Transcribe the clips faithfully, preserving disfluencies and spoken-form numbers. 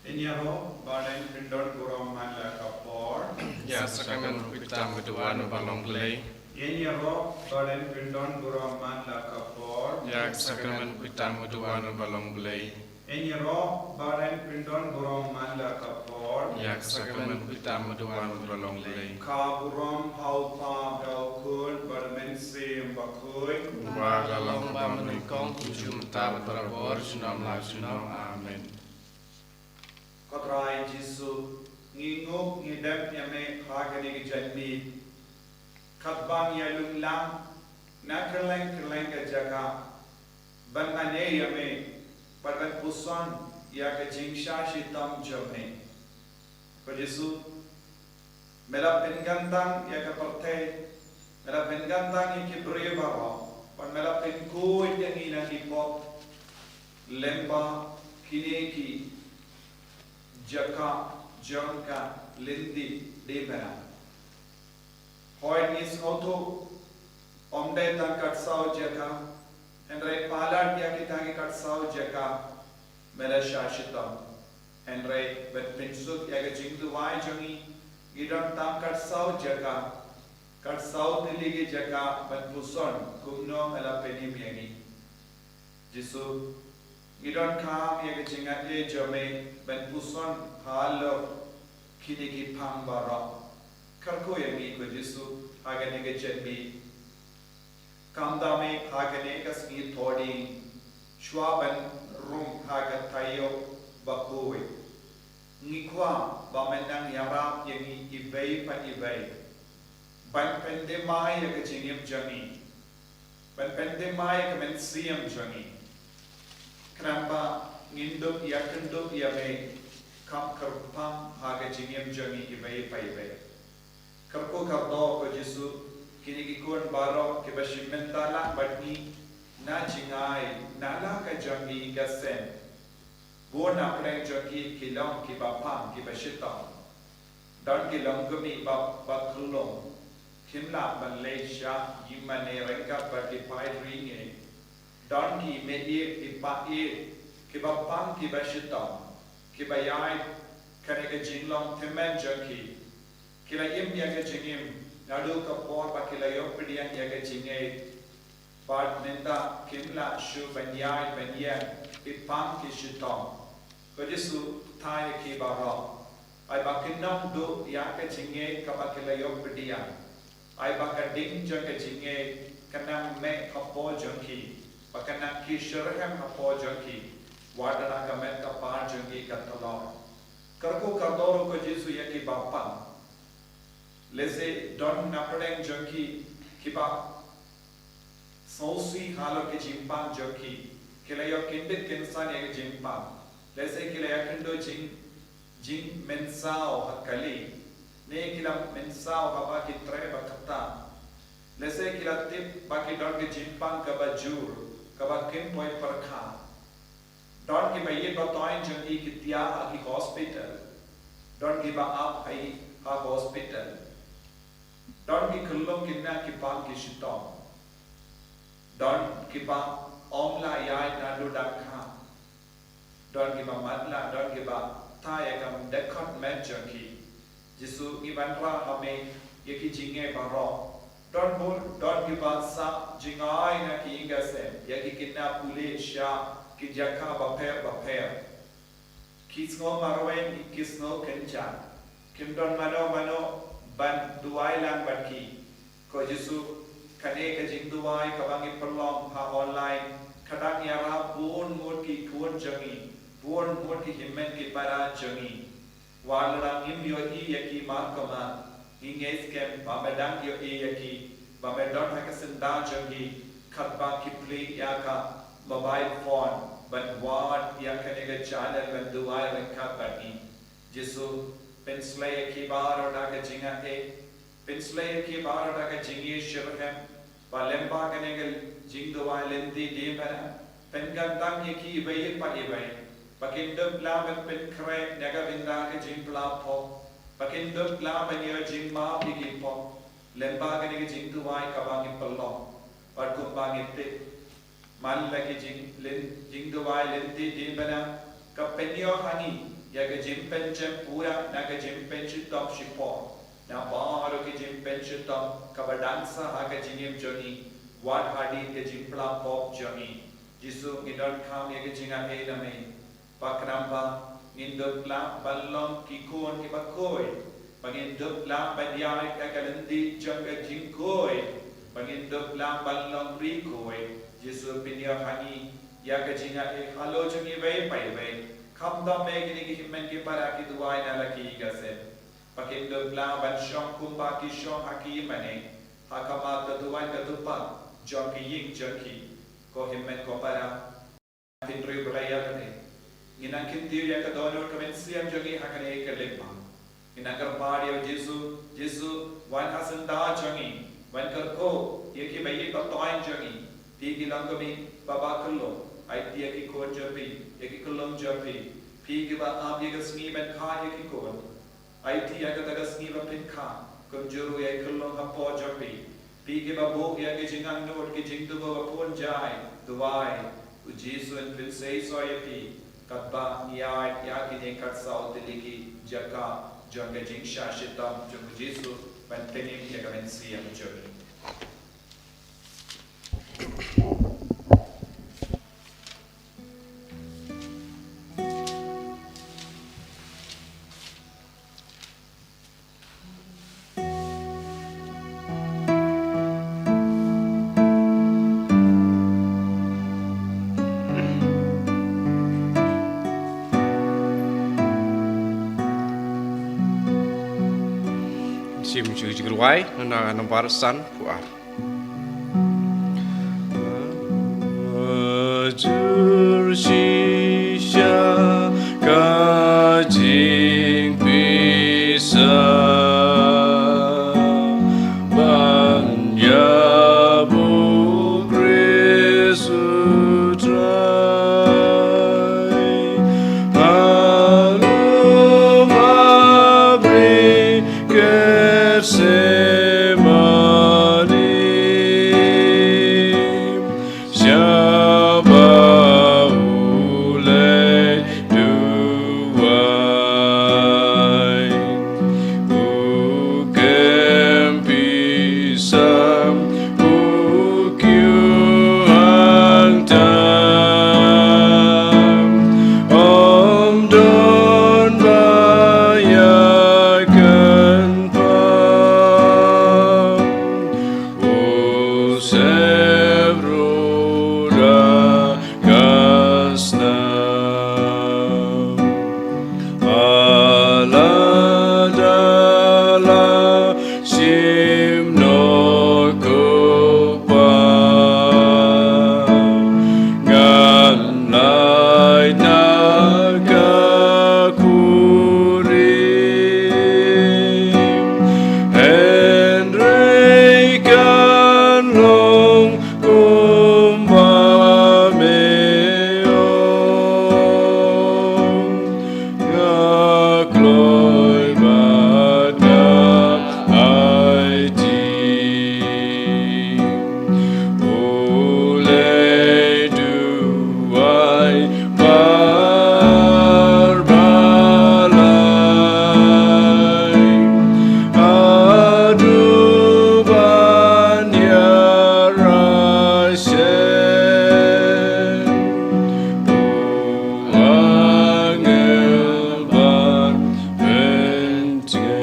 Ngin ïaroh ba dang pyndon burom man la ka por. Ïa ka sakramen u Khristan ba duwan ba long Blei. Ngin ïaroh ba dang pyndon burom man la ka por. Ïa ka sakramen u Khristan ba duwan ba long Blei. Ngin ïaroh ba dang pyndon burom man la ka por. Ïa ka sakramen u Khristan ba duwan ba long Blei. Ka burom ha u Kpa bad ha u Khun bad ha u Mynsiem Bakhuid. Kumba ka la long bad mynnyngkong, kumjuh mynta bad barabor, junom la junom. Amen. Ko Trai Jisu, ngi nguh ngi dep ïa me ha kane ka janmiet. Katba ngi ïalum lang na kylleng kylleng ka jaka ban mane ïa me bad ban puson ïa ka jingshah shitom jong me. Ko Jisu, me la pynkyntang ïa ka pyrthei, me la pynkyntang ïa ki briew baroh, bad me la pynkhuid ïa ngi na ki pop lyngba kine ki jaka jong ka lynti diengphna. Hooid ngi sngewthuh, ym dei tang katsaw jaka, hynrei palat ïa kita ki katsaw jaka me la shah shitom. Hynrei ban pynsuk ïa ka jingduwai jong ngi, ngi don tang katsaw jaka, katsaw tylli ki jaka ban puson kumno me la pynim ïa ngi. Jisu, ngi donkam ïa ka jingngeit jong me ban puson halor kine ki phang baroh. Kyrkhu ïa ngi ko Jisu ha kane ka janmiet. Kam da me ha kane ka sngi Thohdieng, shuwa ban rung ha ka taïew bakhuid, ngi kwah ba men nang ïarap ïa ngi iwei pa iwei ban pynthymmai ïa ka jingim jong ngi, ban pynthymmai ïa ka mynsiem jong ngi, khnang ba ngin dup ïakynduh ïa me kham kyrpang ha ka jingim jong ngi iwei pa iwei. Kyrkhu kyrdoh ko Jisu, kine ki khun baroh kiba shim bynta lang bad ngi na jingai na la ka jong ngi ka seng. Bun na pdeng jong ki ki long kiba phang kiba shitom. Don ki long kmie ba, ba khyllung, kim lah ban leit shah ïing mane ryngkat bad ki paid riewngeit. Don ki mei ïeit ki pa ïeit kiba phang kiba shitom, kiba ïaid kane ka jinglong tymmen jong ki. Ki la im ïa ka jingim naduh ka por ba ki la ïoh pdiang ïa ka jingngeit. Bad mynta kim lah shuh ban ïaid ban ïeng, ki phang ki shitom. Ko Jisu, khuslai ïa ki baroh. Ai ba kin nang duh ïa ka jingngeit kaba ki la ïoh pdiang. Ai ba ka ding jong ka jingngeit kan nang mih hapoh jong ki, ba kan nang kiew shitrhem hapoh jong ki, wat la ka met ka par jong ki ka tlot. Kyrkhu kyrdoh ruh ko Jisu ïa kiba phang. Lehse don na pdeng jong ki kiba sngewsih halor ki jingpang jong ki, ki la ïoh kyndit kynsan ïa ki jingpang. Lehse ki la ïakynduh jing, jingmynsaw ha kali, ne ki la mynsaw haba ki treh ba kata. Lehse ki la tip ba ki don ki jingpang kaba jur, kaba kim poi pyrkhat. Don kiba ïeit ba thoh jong ki ki thiah ha ki hospital. Don kiba ap ha i ha hospital. Don ki khyllung kine ki phang ki shitom. Don kiba ym lah ïaid naduh dang kha. Don kiba matlah, don kiba tah ïa ka dkhot met jong ki. Jisu, ngi wanrah ha me ïa ki jingeh baroh. Don bun, don kiba sah jingai na ki ïing ki sem, ïa ki khynnah pule sha ki jaka bapher bapher. Ki sngew marwei, ki sngew kynjat. Kim don mano mano ban duwai lang bad ki. Ko Jisu, kane ka jingduwai kaba ngi pynlong ha online, ka dang ïarap bun ngut ki khun jong ngi, bun ngut ki hynmen ki para jong ngi. Wat la ngim ïohi ïa ki mar kumne, ngi ngeit skhem ba me dang ïohi ïa ki, ba me don ha ka syndah jong ki, katba ki plie ïa ka mobile phone ban wad ïa kane ka channel ban duwai ryngkat bad ngi. Jisu, pynshlei ïa ki baroh da ka jingaiei, pynshlei ïa ki baroh da ka jingïeit shitrhem, ba lyngba kane ka jingduwai lynti diengphna, pynkyntang ïa ki iwei pa iwei, ba kin dup lah ban pynkhreh na ka bynta ka jingpynlong pop, ba kin dup lah ban ïoh jingmap ïa ki pop, lyngba kane ka jingduwai kaba ngi pynlong, bad kumba ngi tip. Man la ki jing, lyn, jingduwai lynti diengphna, ka pynïoh ha ngi, ïa ka jingpynjem pura na ka jingpynshitom shipor na baroh ki jingpynshitom kaba dang sah ha ka jingim jong ngi, wat hadien ka jingpynlap pop jong ngi. Jisu, ngi donkam ïa ka jingaiei na me. Ba khnang ba ngin dup lah ban long ki khun kiba khuid, ba ngin dup lah ban ïaid ha ka lynti jong ka jingkhuid, ba ngin dup lah ban long ri khuid. Jisu, pynïoh ha ngi ïa ka jingaiei halor jong ngi iwei pa iwei. Khamtam me kine ki hynmen ki para ki duwai na la ki ïing ki sem, ba kin dup lah ban shong kumba ki shong ha ki ïingmane, ha khmat ka duwan ka dupa jong ki ïing jong ki. Ko hynmen ko para, hynriew ba la ïa kane, ngin nang kyntiew ïa ka dohnud ka mynsiem jong ngi ha kane ka lyngba. Ngin nang kyrpad ïa u Jisu, Jisu, wan ha syndah jong ngi, wan kyrkhu ïa ki ba ïeit ba toiñ jong ngi. Phi ki long ka mei ba bakhlong, aiti ïa ki khun jong phi, ïa ki khyllung jong phi. Phi ki ba ap ïa ka sngi ban kha ïa ki khun, aiti ïa kata ka sngi ba phin kha, kumjuh ruh ïa ki khyllung hapoh jong phi. Phi ki ba buh ïa ki jingangnud ki jingduwai ba bun jait, duwai, u Jisu un pynseisoh ïa phi. Katba ngi ïaid ïa kine kat saw tylli ki jaka jong ka jingshah shitom jong u Jisu, ban pynim ïa ka mynsiem jong ngi. Shim shu jingruwai na nambar san phew ar. Jur shisha ka jingpisa ban ïa buh Khrist U Trai. Ha lum ha bri Gethsemane, sha ba u leit duwai. U kem pisa, u kiew hangta, ym don ba ïa kynpang. U Sep ruh da ka snam. Ala da la shim noh ko Pa, ngan lait na ka khuri. Hynrei kan long kumba me ong, nga kloi bad nga aiti. U leit duwai bar ba lai, haduh ban ïarai shen u angel ban pynjngai.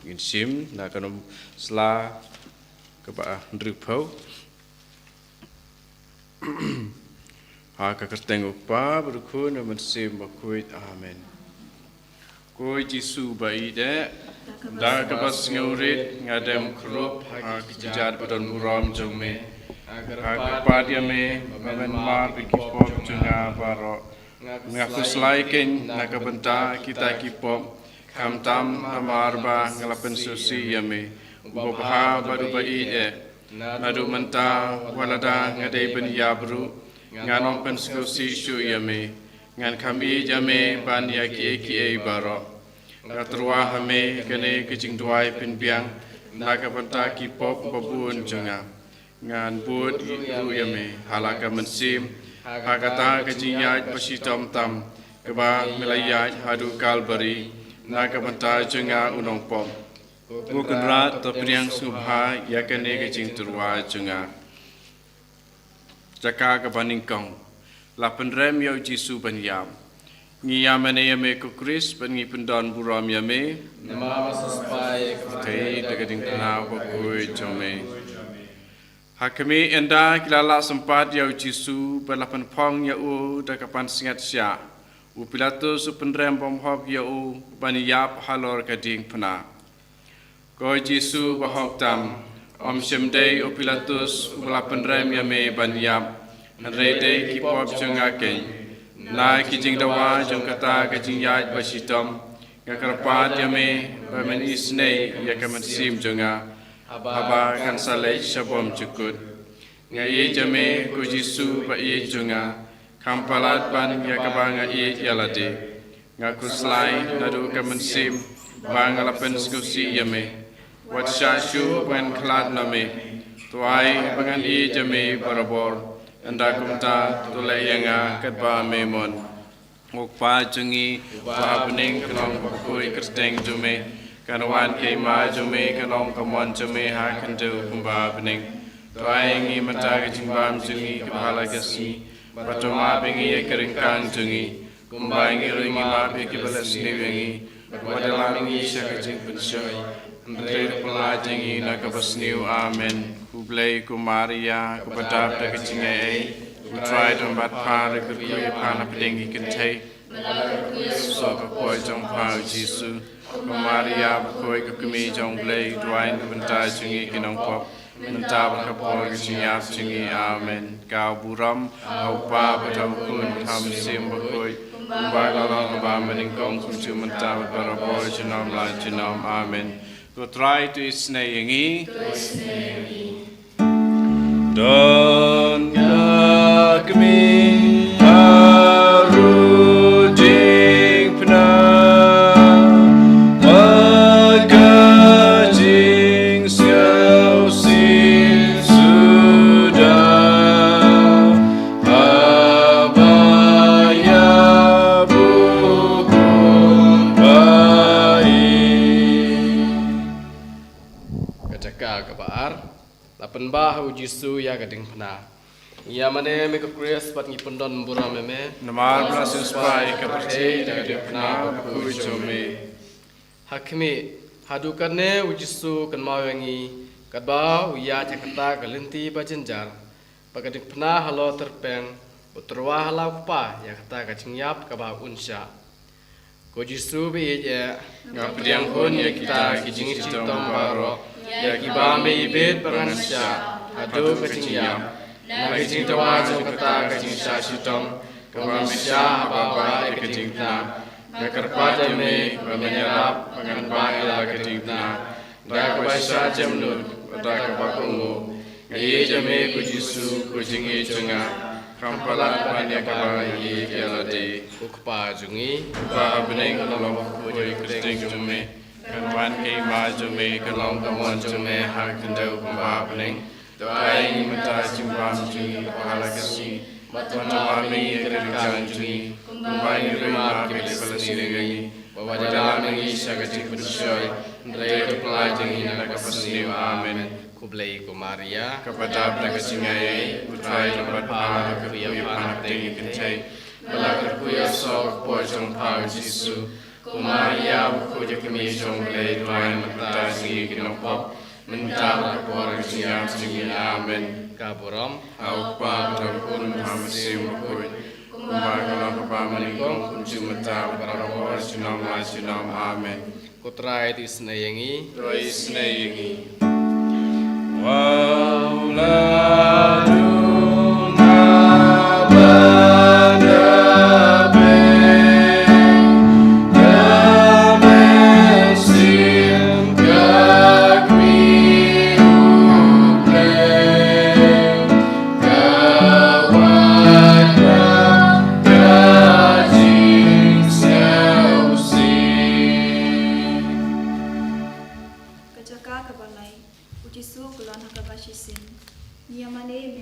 Ngin shim na ka num sla kaba hynriewphew. Ha ka kyrteng U Kpa bad U Khun bad U Mynsiem Bakhuid. Amen. Ko Jisu ba ïeit, da kaba sngewrit nga dem khrup ha ki kjat ba don burom jong me. Nga kyrpad ïa me ban map ïa ki pop jong nga baroh. Nga khuslai kein na ka bynta kita ki pop, khamtam namar ba nga la pynsngewsih ïa me, uba bha bad uba ïeit. Naduh mynta wat lada nga dei ban ïap ruh, ngan ym pynsngewsih shuh ïa me. Ngan kham ïeit ïa me ban ïa kiei kiei baroh. Nga tyrwa ha me kane ka jingduwai pynbiang na ka bynta ki pop ba bun jong nga. Ngan bud ruh ïa me ha la ka mynsiem Ha kata ka jingïaid ba shitom tam, kaba me la ïaid haduh Kalbari, na ka bynta jong nga u nongpop. Ko Kynrad, to pdiang sngewbha ïa kane ka jingtyrwa jong nga. Jaka kaba nyngkong. La pynrem ïa u Jisu ban ïap. Ngi ïa mane ïa me ko Khrist, bad ngi pyndon burom ïa me. Namar ba me la siewspah ïa ka pyrthei da ka diengphna bakhuid jong me. Ha khmih, ynda ki la lah sympat ïa u Jisu, bad la pynphong ïa u da ka pansngiat shiah, u Pilatus u pynrem bymhok ïa u ban ïap halor ka diengphna. Ko Jisu bahok tam, ym shym dei u Pilatus uba la pynrem ïa me ban ïap, hynrei dei ki pop jong nga keiñ. Na ki jingdawa jong kata ka jingïaid ba shitom, nga kyrpad ïa me ba men isynei ïa ka mynsiem jong nga, haba kan sa leit sha bymjukut. Nga ïeit ïa me ko Jisu ba ïeit jong nga, kham palat ban ïa kaba nga ïeit ïa lade. Nga khuslai naduh ka mynsiem ba nga la pynsngewsih ïa me. Wat shah shuh ba ngan khlad na me. To ai ba ngan ïeit ïa me barabor. Ynda kumta to leh ïa nga katba me mon. Ko Kpa jong ngi uba ha bneng, ka long ka bakhuid kyrteng jong me. Kan wan ka hima jong me, kan long ka mon jong me ha khyndew kumba ha bneng. To ai ngi mynta ka jingbam jong ngi kaba ha la ka sngi. Bad to map ïa ngi ïa ki ryngkang jong ngi, kumba ngi ruh ngi map ïa kiba leh sniew ïa ngi. Bad wat ïalam ïa ngi sha ka jingpynshoi, hynrei to pyllait ïa ngi na kaba sniew. Amen. Khublei ko Maria, kaba dap da ka jingaiei, u Trai u don bad pha, kyrkhu ïa pha na pdeng ki kynthei, bad la kyrkhu ïa u soh ka kpoh jong pha u Jisu. Ko Maria bakhuid, ko Kmie jong U Blei, duwai na ka bynta jong ngi ki nongpop, mynta bad ha ka por ka jingïap jong ngi. Amen. Ka burom ha u Kpa bad ha u Khun bad ha u Mynsiem Bakhuid, kumba ka long ha kaba mynnyngkong, kumjuh mynta bad barabor, junom la junom. Amen. Ko Trai to isynei ïa ngi. Don ka kmie ha rujing phna, ha ka jingsngewsih suda, haba ïa buh ba i. Ka jaka kaba ar. La pynbha ha u Jisu ïa ka diengphna. Ngi ïa mane ïa me ko Khrist bad ngi pyndon burom ïa me. Namar ba me la siewspah ïa ka pyrthei da ka diengphna bakhuid jong me. Ha khmih, haduh katne u Jisu u kynmaw ïa ngi, katba u ïaid ha kata ka lynti ba jynjar, bad ka diengphna halor tyrpeng, u tyrwa ha la u Kpa ïa kata ka jingïap kaba un shah. Ko Jisu ba ïeit eh, nga pdiang hun ïa kita ki jingshitom baroh, ïa kiba me ibit ba ngan shah haduh ka jingïap. Na ka jingdawa jong kata ka jingshah shitom kaba me shah haba bha ïa ka diengphna, nga kyrpad ïa me ba men ïarap ba ngan bha ïa la ka diengphna. Da kaba shah jemnud bad da kaba kohnguh, nga ïeit ïa me ko Jisu, ko jingïeit jong nga, kham palat ban ïa kaba nga ïeit ïa lade. Ko Kpa jong ngi uba ha bneng, ka long ka kyrteng jong me. Kan wan ka hima jong me, kan long ka mon jong me ha khyndew kumba ha bneng. To ai ngi mynta ka jingbam jong ngi kaba ha la ka sngi. Bad to map ïa ngi ïa ki ryngkang jong ngi, kumba ngi ruh ngi map ïa kiba leh sniew ïa ngi. Bad wat ïalam ïa ngi sha ka jingpynshoi, hynrei to pyllait ïa ngi na kaba sniew. Amen. Khublei ko Maria, kaba dap da ka jingaiei, u Trai u don bad pha, kyrkhu ïa pha na pdeng ki kynthei, bad la kyrkhu ïa u soh ka kpoh jong pha u Jisu. Ko Maria bakhuid, ka Kmie jong U Blei, duwai na ka bynta jong ngi ki nongpop, mynta bad ha ka por ka jingïap jong ngi. Amen. Ka burom ha u Kpa bad ha u Khun bad ha u Mynsiem Bakhuid, kumba ka long ha kaba mynnyngkong, kumjuh mynta bad barabor, junom la junom. Amen. Ko Trai to isynei ïa ngi. To isynei ïa ngi. Wow, la dung ba da beng, ka mynsiem ka kmie U Blei, ka wad na ka jingsngewsih. Ka jaka kaba lai. U Jisu u kloi ha kaba shisien. Ngi ïa mane ïa me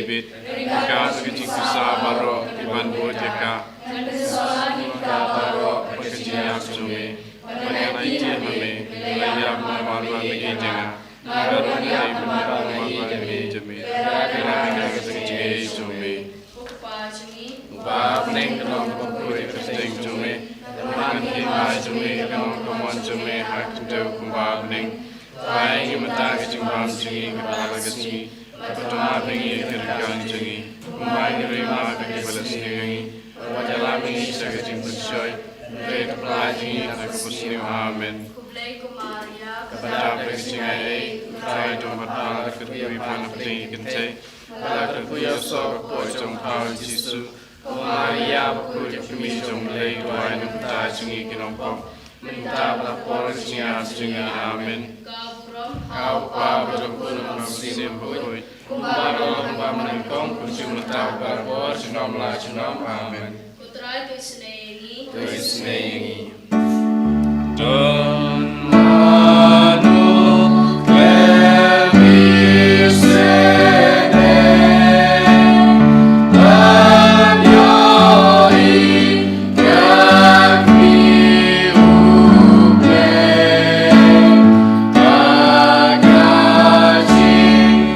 David, ryngkat bad ka jingpisa baroh kiban bud ïa ka, ngan pynsawa ïa ka baroh bad ka jingïap jong me, bad ngan aiti ha me la ïap namar jong nga. Nga ruh nga dei bynta ba nga ïeit ïa me. Khublei ïa me ka jingïeit jong me. Uba ha bneng, ka long kaba khuid ha ka kyrteng jong me. Ka wan ka hima jong me, ka long ka mon jong me ha ka khyndew kumba ha bneng. Ai ïa ngi mynta ka jingbam jong ngi kaba ha la ka sngi. Bad to map ïa ngi ïa ka ryngkang jong ngi, kumba ngi ruh ngi map ïa kiba la sniew ïa ngi. Wat ïalam ïa ngi sha ka jingpynshoi, hynrei to pyllait ïa ngi na kaba sniew. Amen. Khublei ko Maria, kaba dap da ka jingaiei, U Trai u don bad pha, la kyrkhu ïa pha na pdeng ki kynthei, bad la kyrkhu ïa u soh ka kpoh jong pha u Jisu. Ko Maria bakhuid, ka kmie jong U Blei, duwai na ka bynta jong ngi ki nongpop, mynta bad ha ka por jingïap jong ngi. Amen. Ka burom ha U Kpa bad ha U Khun bad ha U Mynsiem Bakhuid, kumba la long, kumba mynnyngkong, kumjuh mynta, bad ha ka por junom la junom. Amen. Ko Trai to isynei ïa ngi. To isynei ïa ngi. Don mano khlem isynei, ban ïohi ïa phi U Blei ha ka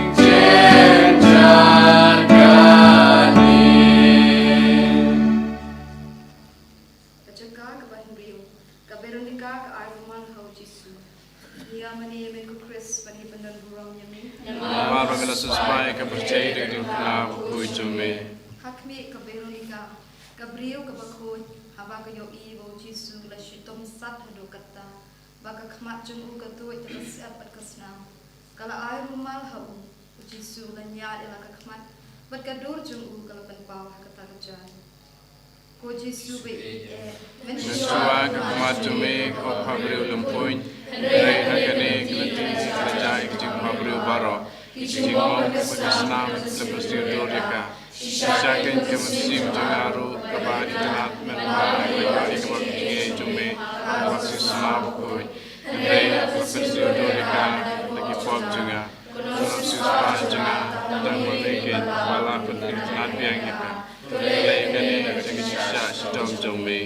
jingjynjar kane. Ka jaka kaba hynriew, ka Veronika ka ai rumal ha u Jisu. Ngi ïa mane ïa me ko Khrist, ba ngi pyndonburom ïa me. Namar ba me la siewspah ïa ka pyrthei da ka jingpynbna bakhuid jong me. Ha khmih, ka Veronika, ka briew kaba khuid, haba ka ïohi ba u Jisu u la shitom sat haduh katta, ba ka khmat jong u ka tuid da ka syep bad ka snam, ka la ai rumal ha u. U Jisu u la ñiad ïa la ka khmat, bad ka dur jong u ka la pynpaw ha kata ka jan. Ko Jisu ba ïeit eh, mynshuwa ka khmat jong me ka hok ha briew lympung, hynrei ha kane ka lynti ka la jah ïa ka jingpynpaw briew baroh. Ka jingmong bad ka snam la pynsniew dur ïa ka. Shisha kein ka mynsiem jong nga ruh kaba itynnad, mynba nga la ïohi ïa ka bor ka jingngeit jong me ha ka baptisma bakhuid. Hynrei la pynsniew dur ïa ka na ki pop jong nga. Ko nongsiewspah jong nga, tang ma me kein ba la pynitynnad biang ïa ka. To leh ïa kane da ka jingshah shitom jong me.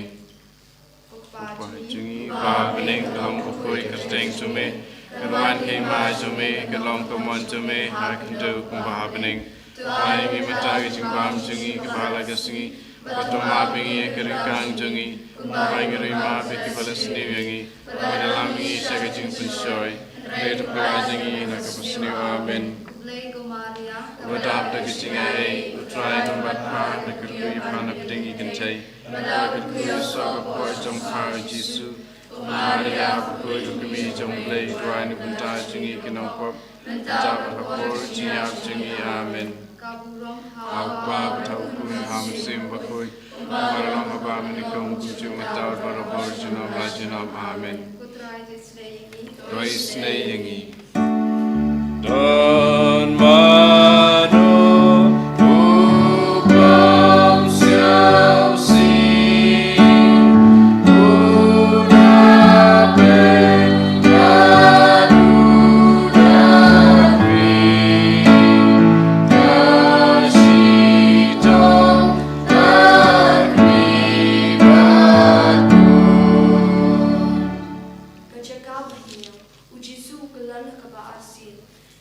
Ko Kpa jong ngi ba ha bneng, ka long bakhuid ka kyrteng jong me. Ka wan ka hima jong me, ka long ka mon jong me ha ka khyndew kumba ha bneng. To ai ïa ngi mynta ka jingbam jong ngi kaba ha la ka sngi. Bad to map ïa ngi ïa ka ryngkang jong ngi, kumba ngi ruh ngi map ïa kiba la sniew ïa ngi. Wat ïalam ïa ngi sha ka jingpynshoi, hynrei to pyllait ïa ngi na kaba sniew. Amen. Khublei ko Maria, kaba dap da ka jingaiei, U Trai u don bad pha, la kyrkhu ïa pha na pdeng ki kynthei, bad la kyrkhu ïa u soh ka kpoh jong pha u Jisu. Ko Maria bakhuid, ka kmie jong U Blei, duwai na ka bynta jong ngi ki nongpop, mynta bad ha ka por jingïap jong ngi. Amen. Ka burom ha U Kpa bad ha U Khun bad ha U Mynsiem Bakhuid, kumba la long ha ba mynnyngkong, kumjuh mynta, bad ha ka por junom la junom. Amen. Ko Trai to isynei ïa ngi. To isynei ïa ngi. Don mano u bym siewsih, u da peit haduh da kmie, ka shitom ka kmie bad u. Ka jaka ba hynñiew, u Jisu u kyllan ha kaba arsien.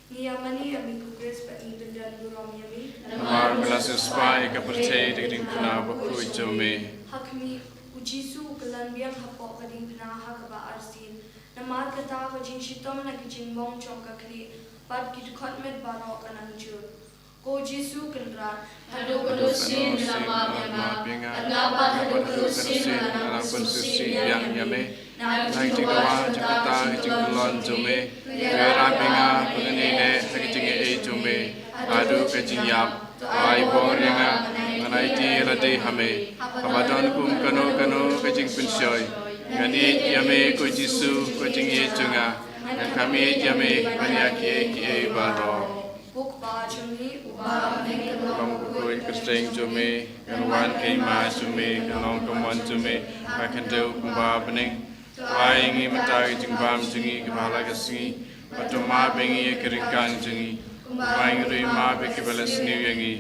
Ngi ïa mane ïa me ko Khrist bad ngi pyndonburom ïa me. Namar me la siewspah ïa ka pyrthei da ka jingpynbna bakhuid jong me. Ha khmih, u Jisu u kyllan biang hapoh ka diengphna ha kaba arsien. Namar kata ka jingshitom na ki jingmong jong ka khlieh bad ki dkhot met baroh ka nang jur. Ko Jisu Kynrad, haduh katno sien me la map ïa nga, bad nga pat haduh katno sien me la nang pynsngewsih biang ïa me. Na ka jingdawa jong kata ka jingkyllon jong me, to ïarap ïa nga ba ngan ïaineh ha ka jingaiei jong me haduh ka jingïap. To ai bor ïa nga ba ngan aiti ïa lade ha me, haba don kum kano kano ka jingpynshoi. Ngan ïeit ïa me ko Jisu, ko jingïeit jong nga. Ngan kham ïeit ïa me ban ïa kiei kiei baroh. Ko Kpa jong ngi uba ha bneng, ka long bakhuid ka kyrteng jong me, ka wan ka hima jong me, ka long ka mon jong me ha ka khyndew kumba ha bneng. To ai ïa ngi mynta ka jingbam jong ngi kaba ha la ka sngi, bad to map ïa ngi ïa ki ryngkang jong ngi, kumba ngi ruh ngi map ïa kiba la sniew ïa ngi.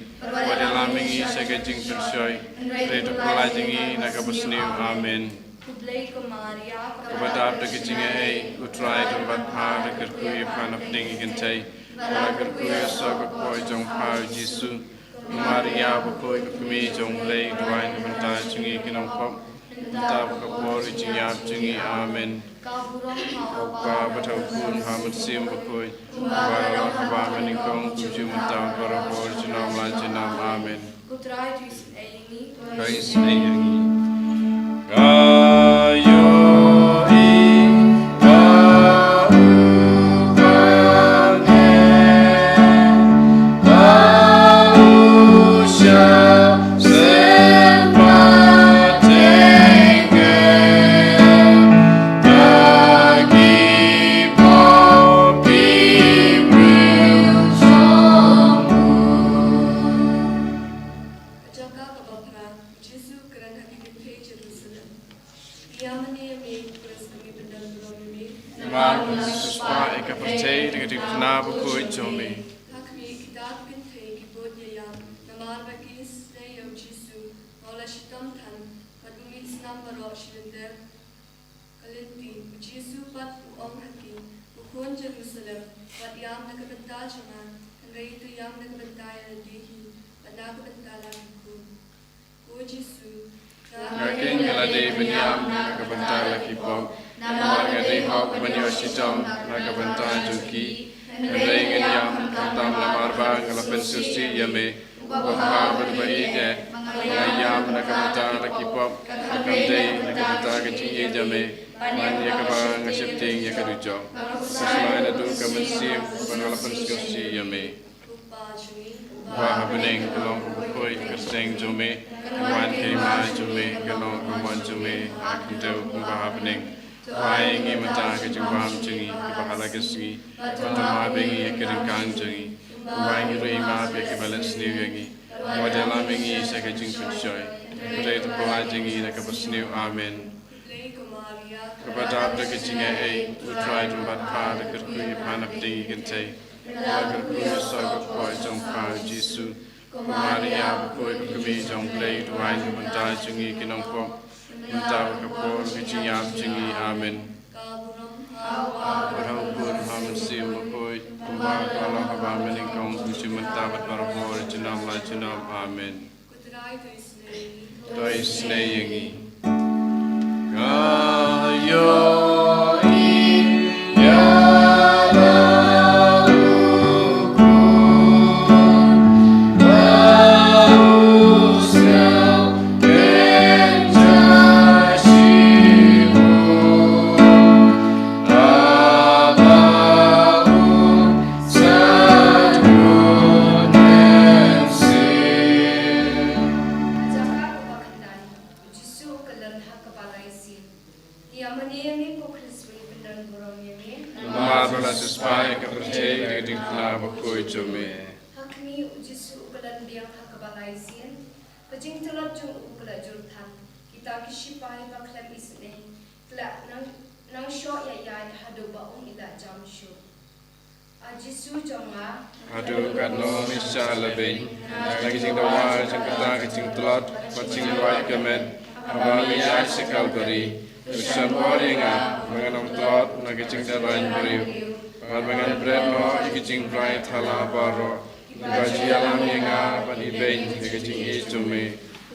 Wat ïalam ïa ngi sha ka jingpynshoi, hynrei to pyllait ïa ngi na kaba sniew. Amen. Kaba dap da ka jingaiei, U Trai u don bad pha, la kyrkhu ïa pha na pdeng ki kynthei, la kyrkhu ïa u soh ka kpoh jong pha u Jisu. U Maria bakhuid, ka kmie jong U Blei, duwai na ka bynta jong ngi ki nongpop, mynta bad ha ka por jingïap jong ngi. Amen. Ka burom ha U Kpa bad ha U Khun bad ha U Mynsiem Bakhuid, kumba ka long ha kaba mynnyngkong, kumjuh mynta bad barabor, junom la junom. Amen. Ko Trai, to isynei ïa ngi. To isynei ïa ngi. Ka ïohi ba u bangeit ba u shah sngewbha teng da ki pop ki briew jong u. Ka jaka kaba phra, Jisu u kren ha ki kynthei Jerusalem. Ïa mane ïa me ko Khrist, ngi pyndon burom ïa me. Namar me la siewspah ïa ka pyrthei da ka jingphna bakhuid jong me. Ha khmih, kita ki kynthei ki bud ïa ïam namar ba ki isynei ïa u Jisu ba u la shitom than bad u mih snam baroh shi lynter ka lynti. U Jisu pat u ong ha ki, ko khun Jerusalem, wat ïam na ka bynta jong nga, hynrei to ïam na ka bynta ïa lade hi bad na ka bynta la ki khun. Ko Jisu, nga kein nga la dei ban ïam na ka bynta la ki pop, namar nga dei hok ban ïoh shitom na ka bynta jong ki. Hynrei ngan ïam khamtam namar ba nga la pynsngewsih ïa me, uba bha bad uba ïeit, ba nga ïam na ka bynta la ki pop, ba kam dei na ka bynta ka jingïeit jong me, ban ïa kaba nga sheptieng ïa ka dujok. Sa shlai naduh ka mynsiem ba nga la pynsngewsih ïa me. Uba ha bneng, ka long kaba khuid ka kyrteng jong me, ka wan ka hima jong me, ka long ka mon jong me ha ka khyndew kumba ha bneng. Pynbha ïa ngi mynta ka jingbam jong ngi kaba ha la ka sngi, bad to map ïa ngi ïa ki ryngkang jong ngi, kumba ngi ruh ngi map ïa kiba leh sniew ïa ngi. Wat ïalam ïa ngi sha ka jingpynshoi, hynrei to pyllait ïa ngi na kaba sniew. Amen. Kaba dap da ka jingaiei, U Trai u don bad pha, la kyrkhu ïa pha na pdeng ki kynthei, la kyrkhu ïa u soh ka kpoh jong pha u Jisu. Ko Maria bakhuid, ka kmie jong U Blei, duwai na ka bynta jong ngi ki nongpop, mynta bad ha ka por ka jingïap jong ngi. Amen. Ka burom ha U Kpa bad ha U Khun bad ha U Mynsiem Bakhuid, kumba ka long ha kaba mynnyngkong, kumjuh mynta bad barabor, junom la junom. Amen. Ko Trai, to isynei ïa ngi. Ka ïohi ïa la u khun ba u sngewthuh shi bun, haba un sat bun mynsiem. Jaka kaba khyndai. U Jisu u kylli ha kaba lai sien. Ïa mane ïa me ko Khrist, ngi pyndon burom ïa me. Namar me la siewspah ïa ka pyrthei da ka jingphna bakhuid jong me. Ha khmih, U Jisu u kylli biang ha kaba lai sien. Ka jingtlot jong u ka la jur than. Kita ki shipai ba khlem isynei ki la nang, nang shoh ïaid haduh ba un ïa la jam shuh. A Jisu jong nga, haduh katno me shah la beiñ? Na ka jingdawa jong kata ka jingtlot bad jingluid ka met, haba me ïaid sha Kalbari, to shon bor ïa nga ba ngan ym tlot na ka jingtyraiñ briew, bad ba ngan bret noh ïa ka jingbrai thala baroh kiba ju ïalam ïa nga ban ibeiñ da ka jingïeit jong me.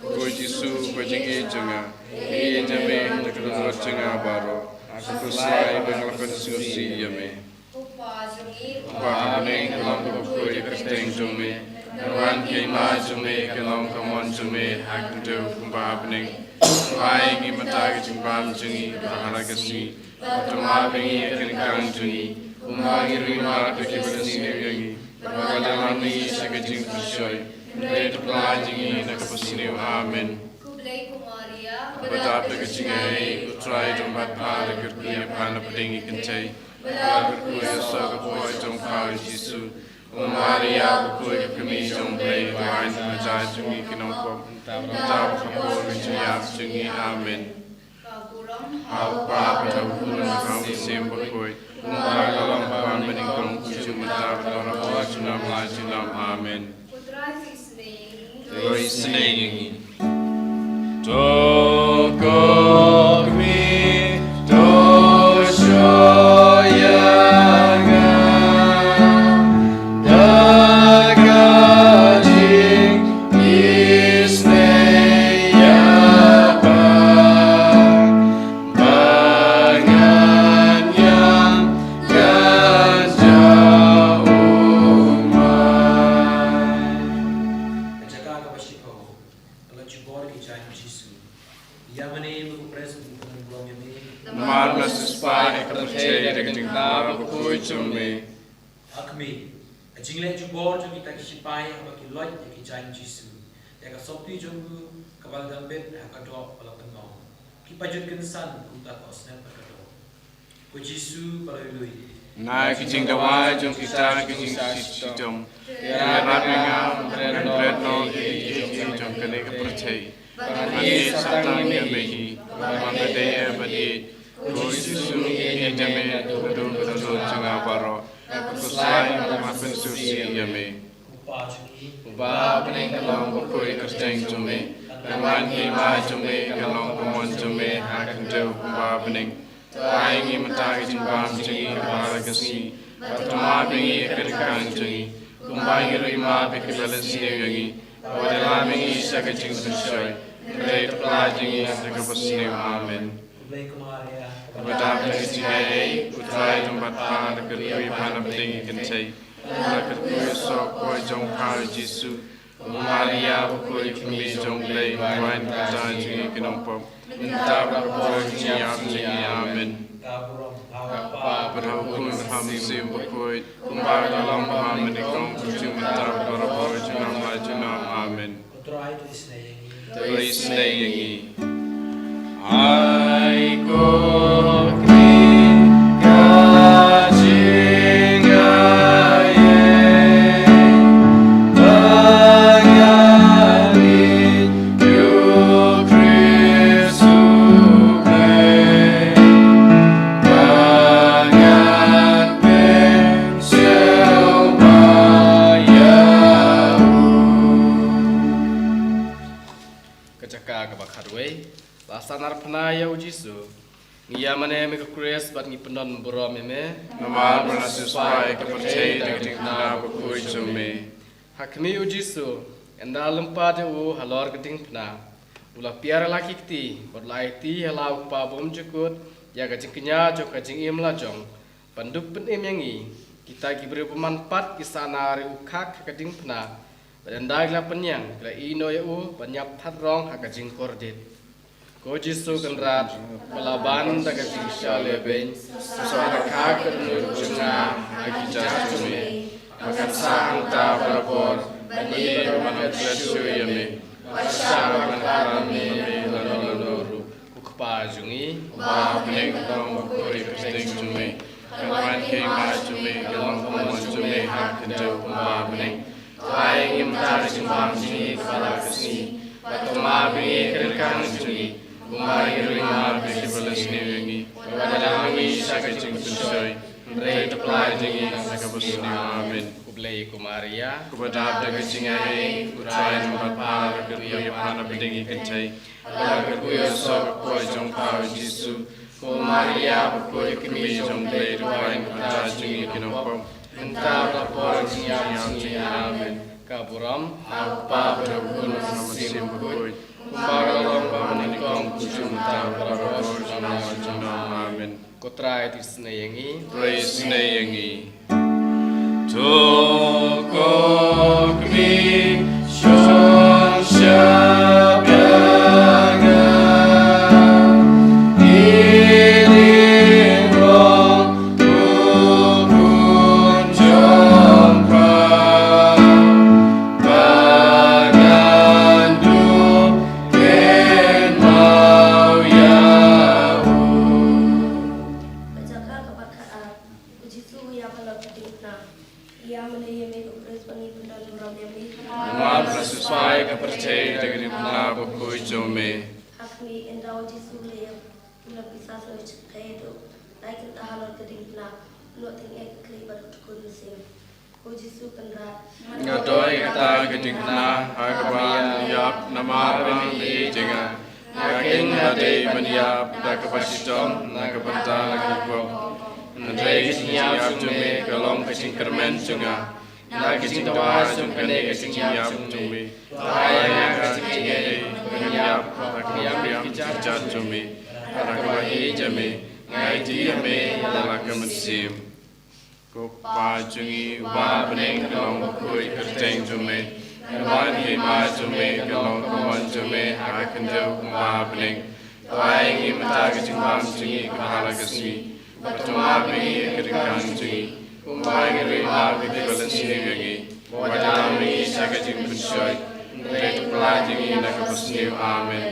Ko Jisu, ko jingïeit jong nga, nga ïeit ïa me na ka dohnud jong nga baroh. Khuslai ba nga la pynsngewsih ïa me. Ko Pa jong ngi uba ha bneng, ka long kaba khuid ka kyrteng jong me. Ka wan ka hima jong me, ka long ka mon jong me ha ka khyndew kumba ha bneng. Pynbha ïa ngi mynta ka jingbam jong ngi kaba ha la ka sngi. Bad to map ïa ngi ïa ki ryngkang jong ngi, kumba ngi ruh ngi map ïa kiba leh sniew ïa ngi. Bad wat ïalam ïa ngi sha ka jingpynshoi, hynrei to pyllait ïa ngi na kaba sniew. Amen. Khublei ko Maria, kaba dap da ka jingaiei, U Trai u don bad pha, la kyrkhu ïa pha na pdeng ki kynthei, la kyrkhu ïa u soh ka kpoh jong pha u Jisu. Ko Maria bakhuid, ka kmie jong U Blei, duwai na ka bynta jong ngi ki nongpop, mynta bad ha ka por ka jingïap jong ngi. Amen. Ka burom ha U Kpa bad ha U Khun bad ha U Mynsiem Bakhuid, kumba ka long ha kaba mynnyngkong, kumjuh mynta bad barabor, junom la junom. Amen. Ko Trai, to isynei ïa ngi. To isynei ïa ngi. To khmih jong me. Ha khmih, ka jingleh jubor jong kita ki shipai haba ki loit ïa ki jaiñ Jisu, ïa ka sopti jong u kaba la dam bit ha ka doh ba la pynlong. Ki pajut kynsan kumta ka snem bad ka doh. Ko Jisu ba la lui. Na ki jingdawa jong kita ki jingshitom, ïarap ïa nga, bret bret noh ïa ki jong kane ka pyrthei. Ban ïeit satang ïa me hi, ban ïadei bad ïeit. Ko Jisu, ïeit ïa me naduh ka dohnud jong nga baroh. Khuslai bad pynsngewsih ïa me. Uba ha bneng, ka long ka kyrteng jong me. Kan wan ka hima jong me, ka long ka mon jong me ha ka khyndew kumba ha bneng. To ai ngi mynta ka jingbam jong ngi kaba ha ka sngi. Bad to map ïa ngi ka ryngkang jong ngi, kumba ngi ruh ngi map ïa kiba leh sniew ïa ngi. Wat lam ïa ngi sha ka jingpynshoi, hynrei to pyllait ïa ngi na kaba sniew. Amen. Kaba dap da ka jingaiei, U Trai u don bad pha, la kyrkhu ïa pha na pdeng ki kynthei. La kyrkhu ïa u soh ka kpoh jong pha U Jisu. Ko Maria, bakhuid ïa ka kmie jong U Blei, to wad ïa ngi ki nongpop, mynta bad ha ka por jingïap jong ngi. Amen. Ka burom ha U Kpa bad ha U Khun bad ha U Mynsiem Bakhuid, kumba ka la long ha ka nyngkong, kumjuh mynta bad barabor, junom la junom. Amen. Ko Trai to isynei ïa ngi. Ai ko kmie, ka jingaiei ba ngan ïeit ïa U Khrist U Blei, ba ngan pynshoi ïa u. Ka jaka kaba khatwei. La sahnarphna ïa U Jisu. Ngi ïa mane me ko Khrist bad ngi pyndon burom ïa me. Namar me la siewspah ïa ka pyrthei da ka diengphna bakhuid jong me. Ha khmih U Jisu, ynda lympat ïa u halor ka diengphna, u la piar la ki kti bad u la aiti ha la U Kpa bymjukut ïa ka jingkñia jong ka jingim la jong, ban dup pynim ïa ngi kita ki briew bymman pat ki sahnar ïa u khak ha ka diengphna. Bad ynda ki la pynïeng, ki la ïehnoh ïa u ban ïap that rong ha ka jingkordit. Ko Jisu Kynrad, ba la ban da ka jingshah lehbeiñ, sa da ka kyrkhu jong nga ha ki jaid jong me, ba kan sah hangta barabor ban ïeit bad ban klet shuh ïa me, ba shah ban khlad ïa me lano lano ruh. Ko Kpa jong ngi, uba ha bneng, ka long bakhuid ïa ka kyrteng jong me. Kan wan ka hima jong me, ka long ka mon jong me ha ka khyndew kumba ha bneng. To ai ngi mynta ka jingbam jong ngi kaba ha ka sngi. Bad to map ïa ngi ka ryngkang jong ngi, kumba ngi ruh ngi map ïa kiba leh sniew ïa ngi. Wat lam ïa ngi sha ka jingpynshoi, hynrei to pyllait ïa ngi na kaba sniew. Amen. Khublei ko Maria, kaba dap da ka jingaiei, U Trai u don bad pha, la kyrkhu ïa pha na pdeng ki kynthei. La kyrkhu ïa u soh ka kpoh jong pha U Jisu. Ko Maria, bakhuid ïa ka kmie jong U Blei, to wad ïa ngi ki nongpop, mynta bad ha ka por jingïap jong ngi. Amen. Ka burom ha U Kpa bad ha U Khun bad ha U Mynsiem Bakhuid, kumba ka la long ha ka nyngkong, kumjuh mynta bad barabor, junom la junom. Amen. Ko Trai to isynei ïa ngi. Trai isynei ïa ngi. To khmih, shong shap ïa nga, ïa i lyngngoh u Khun jong pha, ba ngan dup kynmaw ïa u. Ka jaka kaba khatar. U Jisu u ïap halor ka diengphna. Ïa mane ïa me ko Khrist ba ngi pyndon burom ïa me. Namar me la siewspah ïa ka pyrthei da ka diengphna bakhuid jong me. Ha khmih, ynda U Jisu u la ïap, u la pisa sha u shakri, u la ai kynta halor ka diengphna, u la tyngeh ka khlieh bad u tyngkhuh mynsiem. Ko Jisu Kynrad, nga don ïa kata ka diengphna ha kaba ngan ïap namar ba me ïeit ïa nga. Nga khein ba dei ban ïap da kaba shitom na ka bynta na ki pop. Hynrei ka jingïap jong me ka long ka jingkyrmen jong nga. Na ka jingdawa jong kane ka jingïap jong me, to ai ïa nga ka jingaiei ban ïap ha ka jingïap ki jaid jong me. Bad ha kaba ïeit ïa me, nga ïeit ïa me ïa la ka mynsiem. Ko Kpa jong ngi uba ha bneng, ka long bakhuid ka kyrteng jong me. Kan wan ka hima jong me, kan long ka mon jong me ha ka khyndew kumba ha bneng. To ai ngi mynta ka jingbam jong ngi kaba ha la ka sngi. Bad to map ïa ngi ïa ki ryngkang jong ngi, kumba ngi ruh ngi map ïa kiba leh sniew ïa ngi. Wat ïalam ïa ngi sha ka jingpynshoi, hynrei to pynlait ïa ngi na kaba sniew. Amen.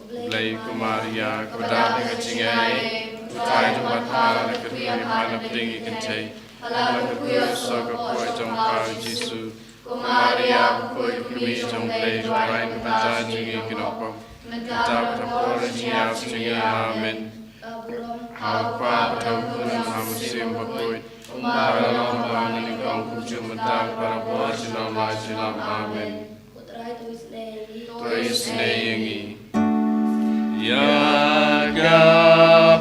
Blei ko Maria, kaba dap da ka jingaiei, U Trai u don bad pha, la kyrkhu ïa pha na pdeng ki kynthei, haba la kyrkhu ïa u soh ka kpoh jong pha u Jisu. Ko Maria, bakhuid, ka kmie jong U Blei, to pynlait ïa ngi ki nongpop, mynta bad ha ka por jingïap jong ngi. Amen. Ha U Kpa bad ha U Khun bad ha U Mynsiem Bakhuid, kumba la long ha banyngkong, kumjuh mynta bad barabor, junom la junom. Amen. To ïohi ïa ngi. Ïa ka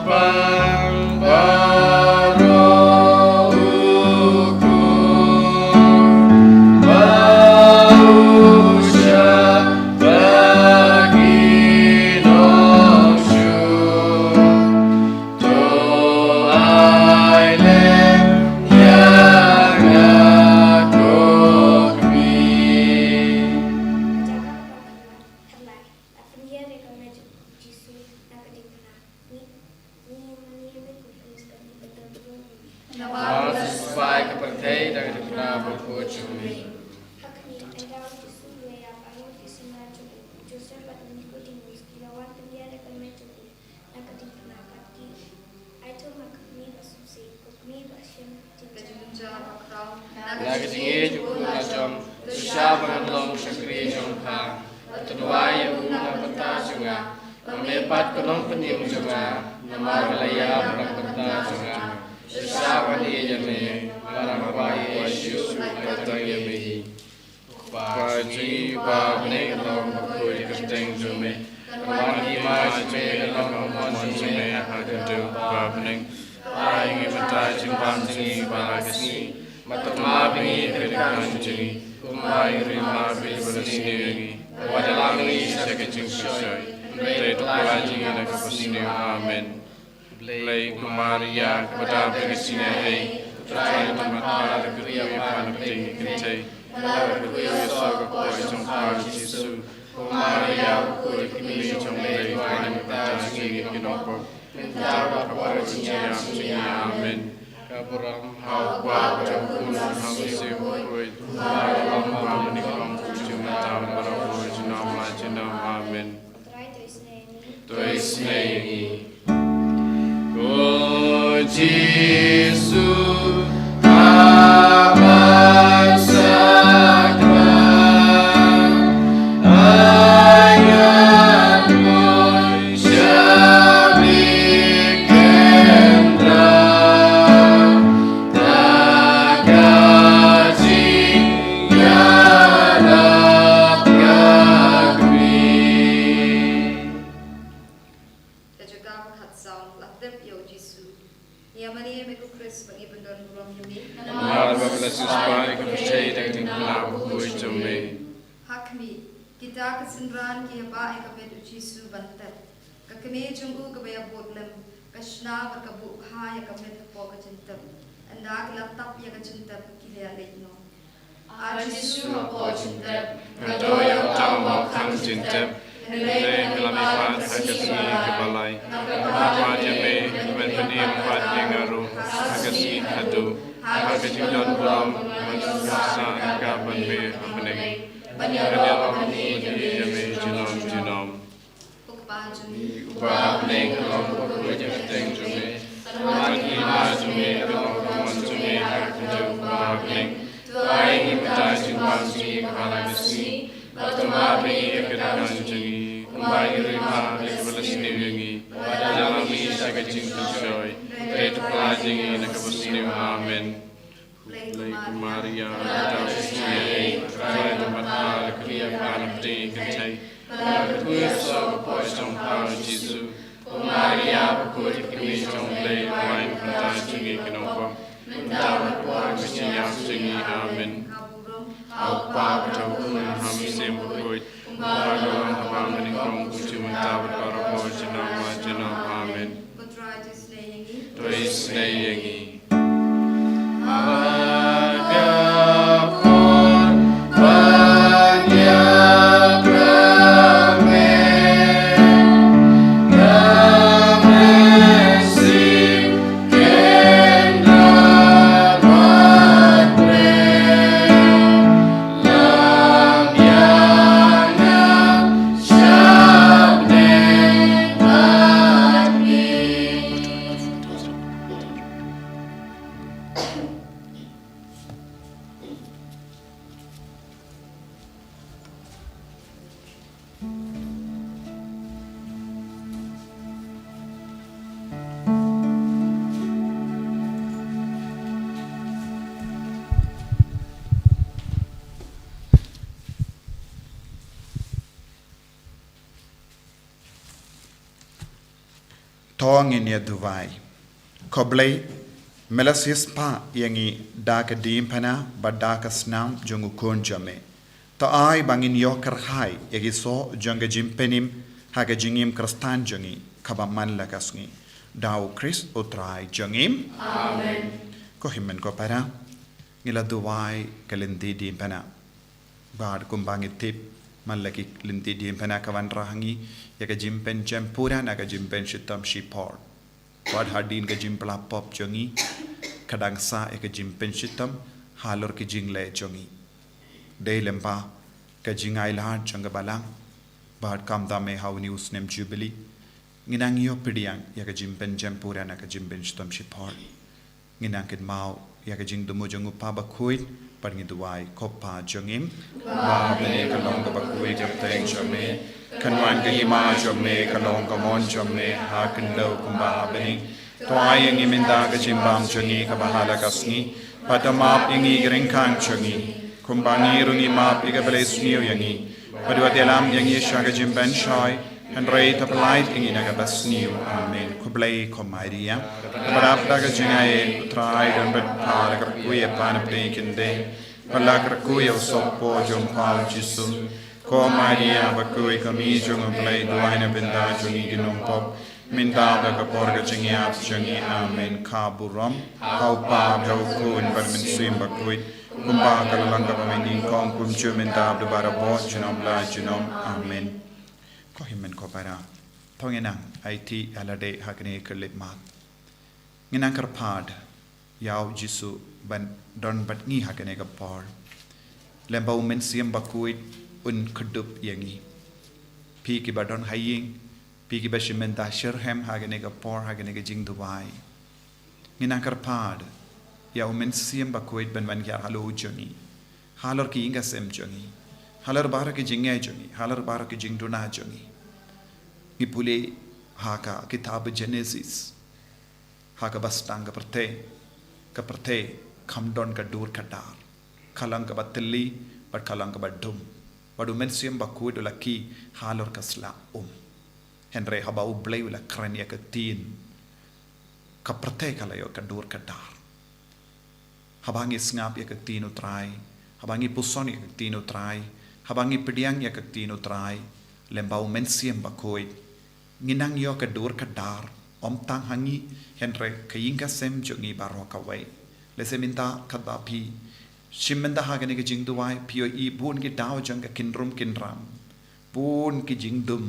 pang baroh u khun ba u shah da ki nongshuh. To ai lem ïa nga ko kmie. Ka jaka ba khatwai, khatlai, la pynhiar ïa ka met jong u Jisu na ka diengphna. Ngi, ngi ïa mane ïa me ko Khrist, ba ngi pyndonkam ïa me. Namar to sipai ka pyrthei da ka diengphna bakhuid jong me. Ha khmih, ynda u Jisu u la ïap, arngut ki synran jong u, u Joseph bad u Nikodimos, ki la wan pynhiar ïa ka met jong u na ka diengphna, bad ki ai to ha ka kmie ba sngewsih, ko kmie ba shem ka jingjynjar bakhraw. Na ka jingïeit u khun la jong, to shah ban long shakri jong pha, bad to duwai ïa u na ka bynta jong nga, ba me pat ko nongpynim jong nga, namar me la ïap na ka bynta jong nga. To shah ban ïeit ïa me, namar nga kwah ïa Jisu, u kyrteng ïa me hi. Kpa jong ngi uba ha bneng, ka long bakhuid ïa ka kyrteng jong me. Ka wan ka hima jong me, ka long ka mon jong me ha ka khyndew uba ha bneng. Ai ngi mynta ka jingbam jong ngi kaba ha ka sngi. Bad to map ïa ngi ïa ki ryngkang jong ngi, kumba ngi ruh ngi map ïa kiba leh sniew ïa ngi. Wat ïalam ïa ngi sha ka jingpynshoi, hynrei to pynlait ïa ngi na kaba sniew. Amen. Blei ko Maria, kaba dap da ka jingaiei, U Trai u don bad pha, la kyrkhu ïa pha na pdeng ki kynthei, la kyrkhu ïa u soh ka kpoh jong pha u Jisu. Ko Maria bakhuid, ka kmie jong U Blei, to duwai na ka bynta jong ngi ki nongpop, mynta bad ha ka por jingïap jong ngi. Amen. Ka burom ha U Kpa bad ha U Khun bad ha U Mynsiem Bakhuid, kumba la long ha banyngkong, kumjuh mynta bad barabor, junom la junom. Amen. To isynei ïa ngi. Ko Jisu, ha ban sakram, ai ngan lum sha phi kynrad, da ka jingïarap ka khmih. Ka jaka ba khatsaw, la tip ïa u Jisu. Ngi ïa mane ïa me ko Khrist, ba ngi pyndon burom ïa me. Namar ba me la siewspah ïa ka pyrthei da ka diengphna bakhuid jong me. Ha khmih, kita ki synran ki ïa bah ïa ka met u Jisu ban tep. Ka kmie jong u kaba ïa bud lem, ka shna bad ka buh bha ïa ka met hapoh ka jingtep. Ynda ki la tap ïa ka jingtep, ki la ïa leit noh. Ah Jisu, hapoh jingtep nga duh ïa uta u mawkhang jingtep, hynrei ngan ïa leit pat ha ka sngi kaba lai. Ngan ïa leit pat ïa me, ngan ïa leit pat ïa nga ruh ha ka sngi kaba khatduh. Ha ka jingdon burom, ngan ïa sah ryngkat bad me ha bneng, ban ïaroh bad ïa me junom junom. Ko Kpa jong ngi uba ha bneng, ka long bakhuid ïa ka kyrteng jong me. Kan wan ka hima jong me, kan long ka mon jong me ha ka khyndew kumba ha bneng. To ai ngi mynta ka jingbam jong ngi kaba ha ka sngi. Bad to map ïa ngi ïa ka ryngkang jong ngi, kumba ngi ruh ngi map ïa kiba leh sniew ïa ngi. Wat ïalam ïa ngi sha ka jingpynshoi, hynrei to pynlait ïa ngi na kaba sniew. Amen. Blei ko Maria, kaba dap da ka jingaiei, U Trai u don bad pha, la kyrkhu ïa pha na pdeng ki kynthei, la kyrkhu ïa u soh ka kpoh jong pha u Jisu. Ko Maria bakhuid, ka kmie jong U Blei, duwai na ka bynta jong ngi ki nongpop, mynta bad ha ka por ka jingïap jong ngi. Amen. Ha U Kpa bad ha U Khun bad ha U Mynsiem Bakhuid, kumba la long ha banyngkong, kumjuh mynta bad barabor, junom la junom. Amen. To isynei ïa ngi. To ngin ïa duwai. Ko Blei, me la siewspah ïa ngi da ka diengphna bad da ka snam jong u Khun jong me. To ai ba ngin ïoh kyrhai ïa ki soh jong ka jingpynim ha ka jingim Khristan jong ngi kaba man la ka sngi. Da u Khrist u Trai jong ngi. Amen. Ko hynmen ko para, ngi la duwai ka lynti diengphna. Bad kumba ngi tip, man la ki lynti diengphna ka wanrah ha ngi ïa ka jingpynjem pura na ka jingpynshitom shipor. Bad hadien ka jingpla pop jong ngi, ka dang sah ïa ka jingpynshitom halor ki jingleh jong ngi. Dei lyngba ka jingailad jong ka Balang, bad kumta me ha une u snem Jubili, ngin nang ïoh pdiang ïa ka jingpynjem pura na ka jingpynshitom shipor. Ngin nang kynmaw ïa ka jingthmu jong u Pa Bakhuid, bad ngi duwai, ko Pa jong ngi. Ba ha bneng ka long kaba khuid ka kyrteng jong me. Kan wan ka hima jong me, ka long ka mon jong me ha khyndew kumba ha bneng. To ai ïa ngi mynta ka jingbam jong ngi kaba ha la ka sngi. Bad to map ïa ngi ki ryngkang jong ngi, kumba ngi ruh ngi map ïa kiba la isniew ïa ngi. Bad wat ïalam ïa ngi sha ka jingpynshoi, hynrei to pyllait ïa ngi na kaba sniew. Amen. Khublei ko Maria, kaba dap da ka jingaiei, u Trai u don bad pha, la kyrkhu ïa pha na pdeng ki khyndai, bad la kyrkhu ïa u sohpop jong pha u Jisu. Ko Maria bakhuid, ka mei jong u Blei, duwai na bynta jong ngi ki nongpop, mynta bad ka por ka jingïap jong ngi. Amen. Ka burom ha u Pa, ha u Khun bad ha u Mynsiem Bakhuid, kumba ka la long kaba mynnyngkong, kumjuh mynta bad barabor, junom la junom. Amen. Ko hynmen ko para, to ngin nang aiti ïa lade ha kane ka khyllipmat. Ngin nang kyrpad ïa u Jisu ban don bad ngi ha kane ka por. Lyngba u Mynsiem Bakhuid un kdup ïa ngi. Phi kiba don ha ïing, phi kiba shim bynta shitrhem ha kane ka por, ha kane ka jingduwai. Ngin nang kyrpad ïa u Mynsiem Bakhuid ban wan hiar halor jong ngi, halor ki ïing ki sem jong ngi, halor baroh ki jingeh jong ngi, halor baroh ki jingduna jong ngi. Ngi pule ha ka kitab Genesis, ha kaba sdang ka pyrthei, ka pyrthei kam don ka dur ka dar, ka long kaba tylli bad ka long kaba dum. Bad u Mynsiem Bakhuid u la khie halor ka sla um. Hynrei haba u Blei u la kren ïa ka ktien, ka pyrthei ka la ïoh ka dur ka dar. Haba ngi sngap ïa ka ktien u Trai, haba ngi puson ïa ka ktien u Trai, haba ngi pdiang ïa ka ktien u Trai, lyngba u Mynsiem Bakhuid, ngin nang ïoh ka dur ka dar, ym tang ha ngi, hynrei ka ïing ka sem jong ngi baroh kawei. Lehse mynta katba phi shim bynta ha kane ka jingduwai, phi ïohi bun ki daw jong ka kynrum kynram, bun ki jingdum,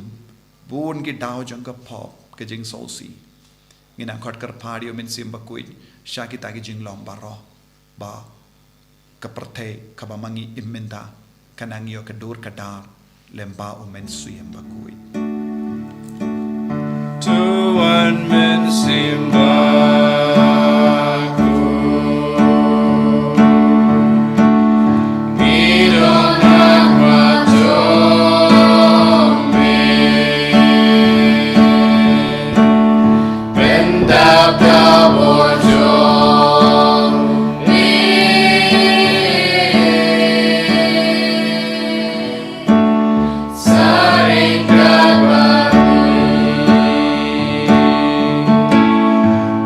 bun ki daw jong ka pop, ka jingsngewsih. Ngin nang khot kyrpad ïa u Mynsiem Bakhuid sha kita ki jinglong baroh, ba ka pyrthei kaba ma ngi im mynta kan nang ïoh ka dur ka dar lyngba u Mynsiem Bakhuid. To wan Mynsiem Bakhuid, ngi don ha khmat jong me. Pyndap da bor jong me. Sa ryngkat bad ngi.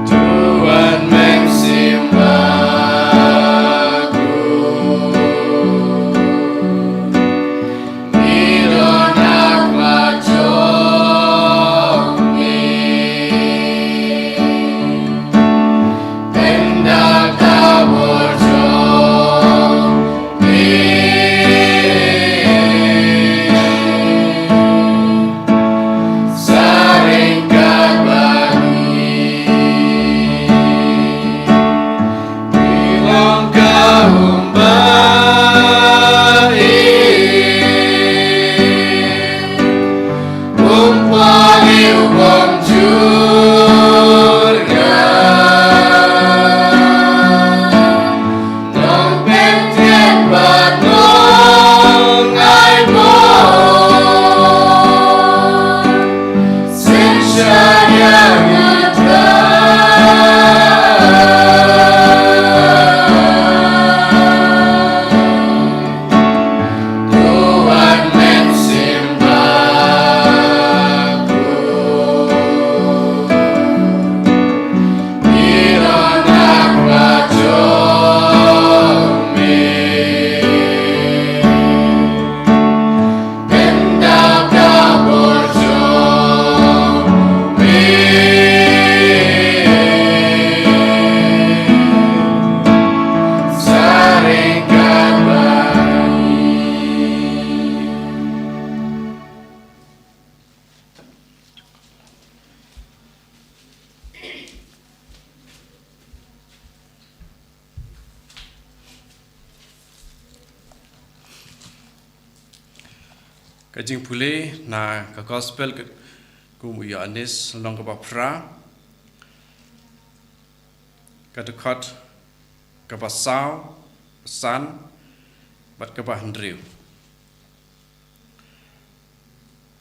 To wan Mynsiem Bakhuid. Ngi don ha khmat jong me. Pyndap da bor jong me. Sa ryngkat bad ngi. Ngi long ka um ba ïeit, um paliw bym jur ka. Nongpynthiah bad nongai bor. Synshar ïa u Trai. Ka jingpule na ka Gospel ka kum u Ïoannis, lynnong kaba phra, ka dkhot kaba saw, san, bad kaba hynriew.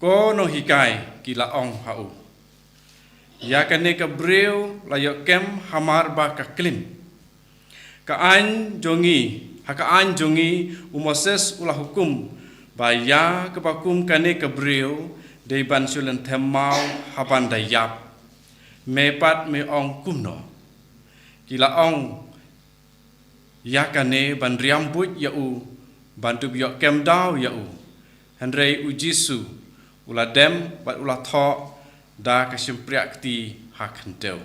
Ko nonghikai, ki la ong ha u, ïa kane ka briew la ïoh kem hamar ba ka klim. Ka aiñ jong ngi, ha ka aiñ jong ngi, u Moses u la hukum ba ïa kaba kum kane ka briew dei ban shu lynthem maw haba da ïap. Me pat me ong kumno? Ki la ong, ïa kane ban riam buit ïa u, ban dup ïoh kem daw ïa u. Hynrei u Jisu u la dem bad u la thoh da ka shympriah kti ha khyndew.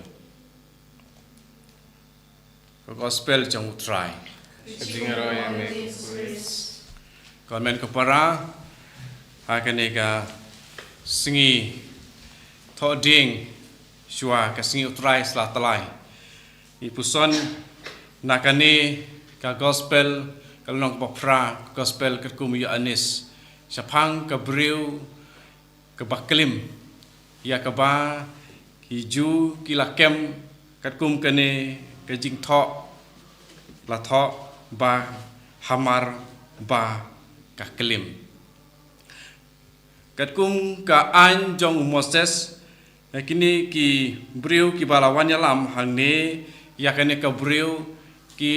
Ka Gospel jong u Trai. Ka jingïaroh ïa me, Khrist. Ko hynmen ko para, ha kane ka sngi Thohdieng shuwa ka sngi u Trai Sla Tlai, ngi puson na kane ka Gospel, ka lynnong kaba phra, Gospel katkum u Ïoannis, shaphang ka briew kaba klim, ïa kaba ki Jiw ki la kem katkum kane ka jingthoh, la thoh ba hamar ba ka klim. Katkum ka aiñ jong u Moses, ïa kine ki briew kiba la wan ïalam hangne, ïa kane ka briew ki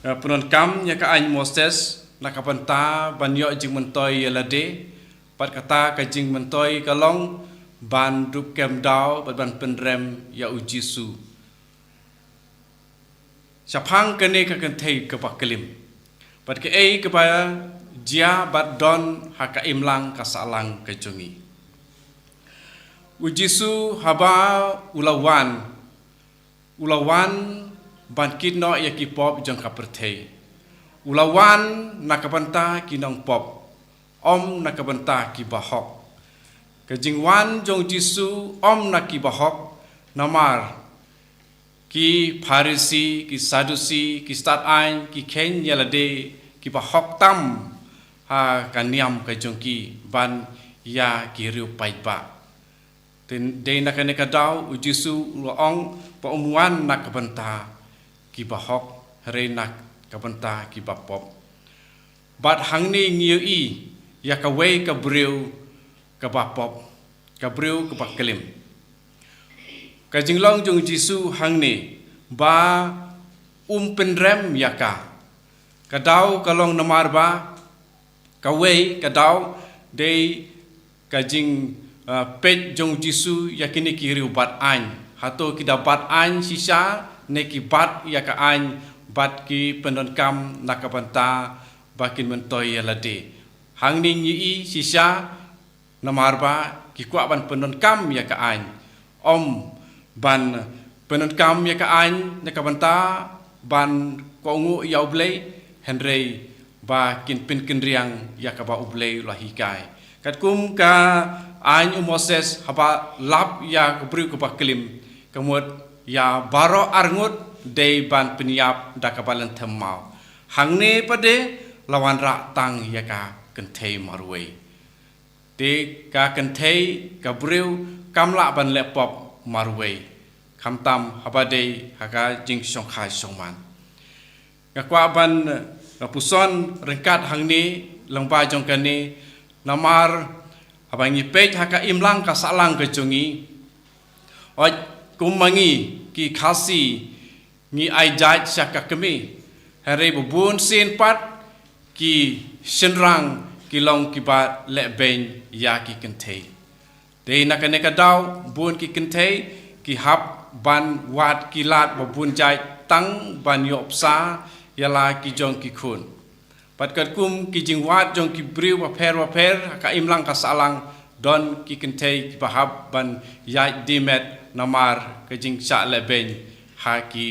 Eh, pyndonkam ïa ka aiñ Moses na ka bynta ban ïoh jingmyntoi ïa lade, bad kata ka jingmyntoi ka long ban dup kem daw bad ban pynrem ïa u Jisu. Shaphang kane ka kynthei kaba klim, bad kaei kaba jia bad don ha ka imlang ka sahlang ka jong ngi. U Jisu haba u la wan, u la wan ban kit noh ïa ki pop jong ka pyrthei. U la wan na ka bynta ki nongpop, ym na ka bynta ki bahok. Ka jingwan jong u Jisu ym na ki bahok, namar ki Pharisi, ki Sadusi, ki stad aiñ, ki kheiñ ïa lade, ki bahok tam ha ka niam ka jong ki ban ïa ki riew paidbah. Te dei na kane ka daw u Jisu u la ong ba um wan na ka bynta ki bahok, hynrei na ka bynta ki bapop. Bad hangne ngi ïohi ïa kawei ka briew kaba pop, ka briew kaba klim. Ka jinglong jong u Jisu hangne ba um pynrem ïa ka. Ka daw ka long namar ba kawei ka daw dei ka jing, ah, peit jong u Jisu ïa kine ki riew bat aiñ. Hato ki da bat aiñ shisha ne ki bat ïa ka aiñ bad ki pyndonkam na ka bynta ba kin myntoi ïa lade. Hangne ngi ïohi shisha namar ba ki kwah ban pyndonkam ïa ka aiñ. Ym ban pyndonkam ïa ka aiñ na ka bynta ban kohnguh ïa U Blei, hynrei ba kin pynkynriang ïa kaba U Blei u la hikai. Katkum ka aiñ u Moses haba lap ïa ka briew kaba klim, ka mut ïa baroh arngut dei ban pynïap da kaba lynthem maw. Hangne pat de la wanrah tang ïa ka kynthei marwei. Te ka kynthei, ka briew, kam lah ban leh pop marwei, khamtam haba dei ha ka jingshongkha shongman. Nga kwah ban, eh, puson ryngkat hangne lyngba jong kane, namar haba ngi peit ha ka imlang ka sahlang ka jong ngi, oi, kum ma ngi ki Khasi, ngi ai jait sha ka kmie. Hynrei ba bun sien pat ki shynrang ki long kiba leh beiñ ïa ki kynthei. Dei na kane ka daw bun ki kynthei ki hap ban wad ki lad ba bun jait tang ban ïoh bsa ïa la ki jong ki khun. Bad katkum ki jingwad jong ki briew bapher bapher ha ka imlang ka sahlang, don ki kynthei kiba hap ban ïaid dimet namar ka jingshah leh beiñ ha ki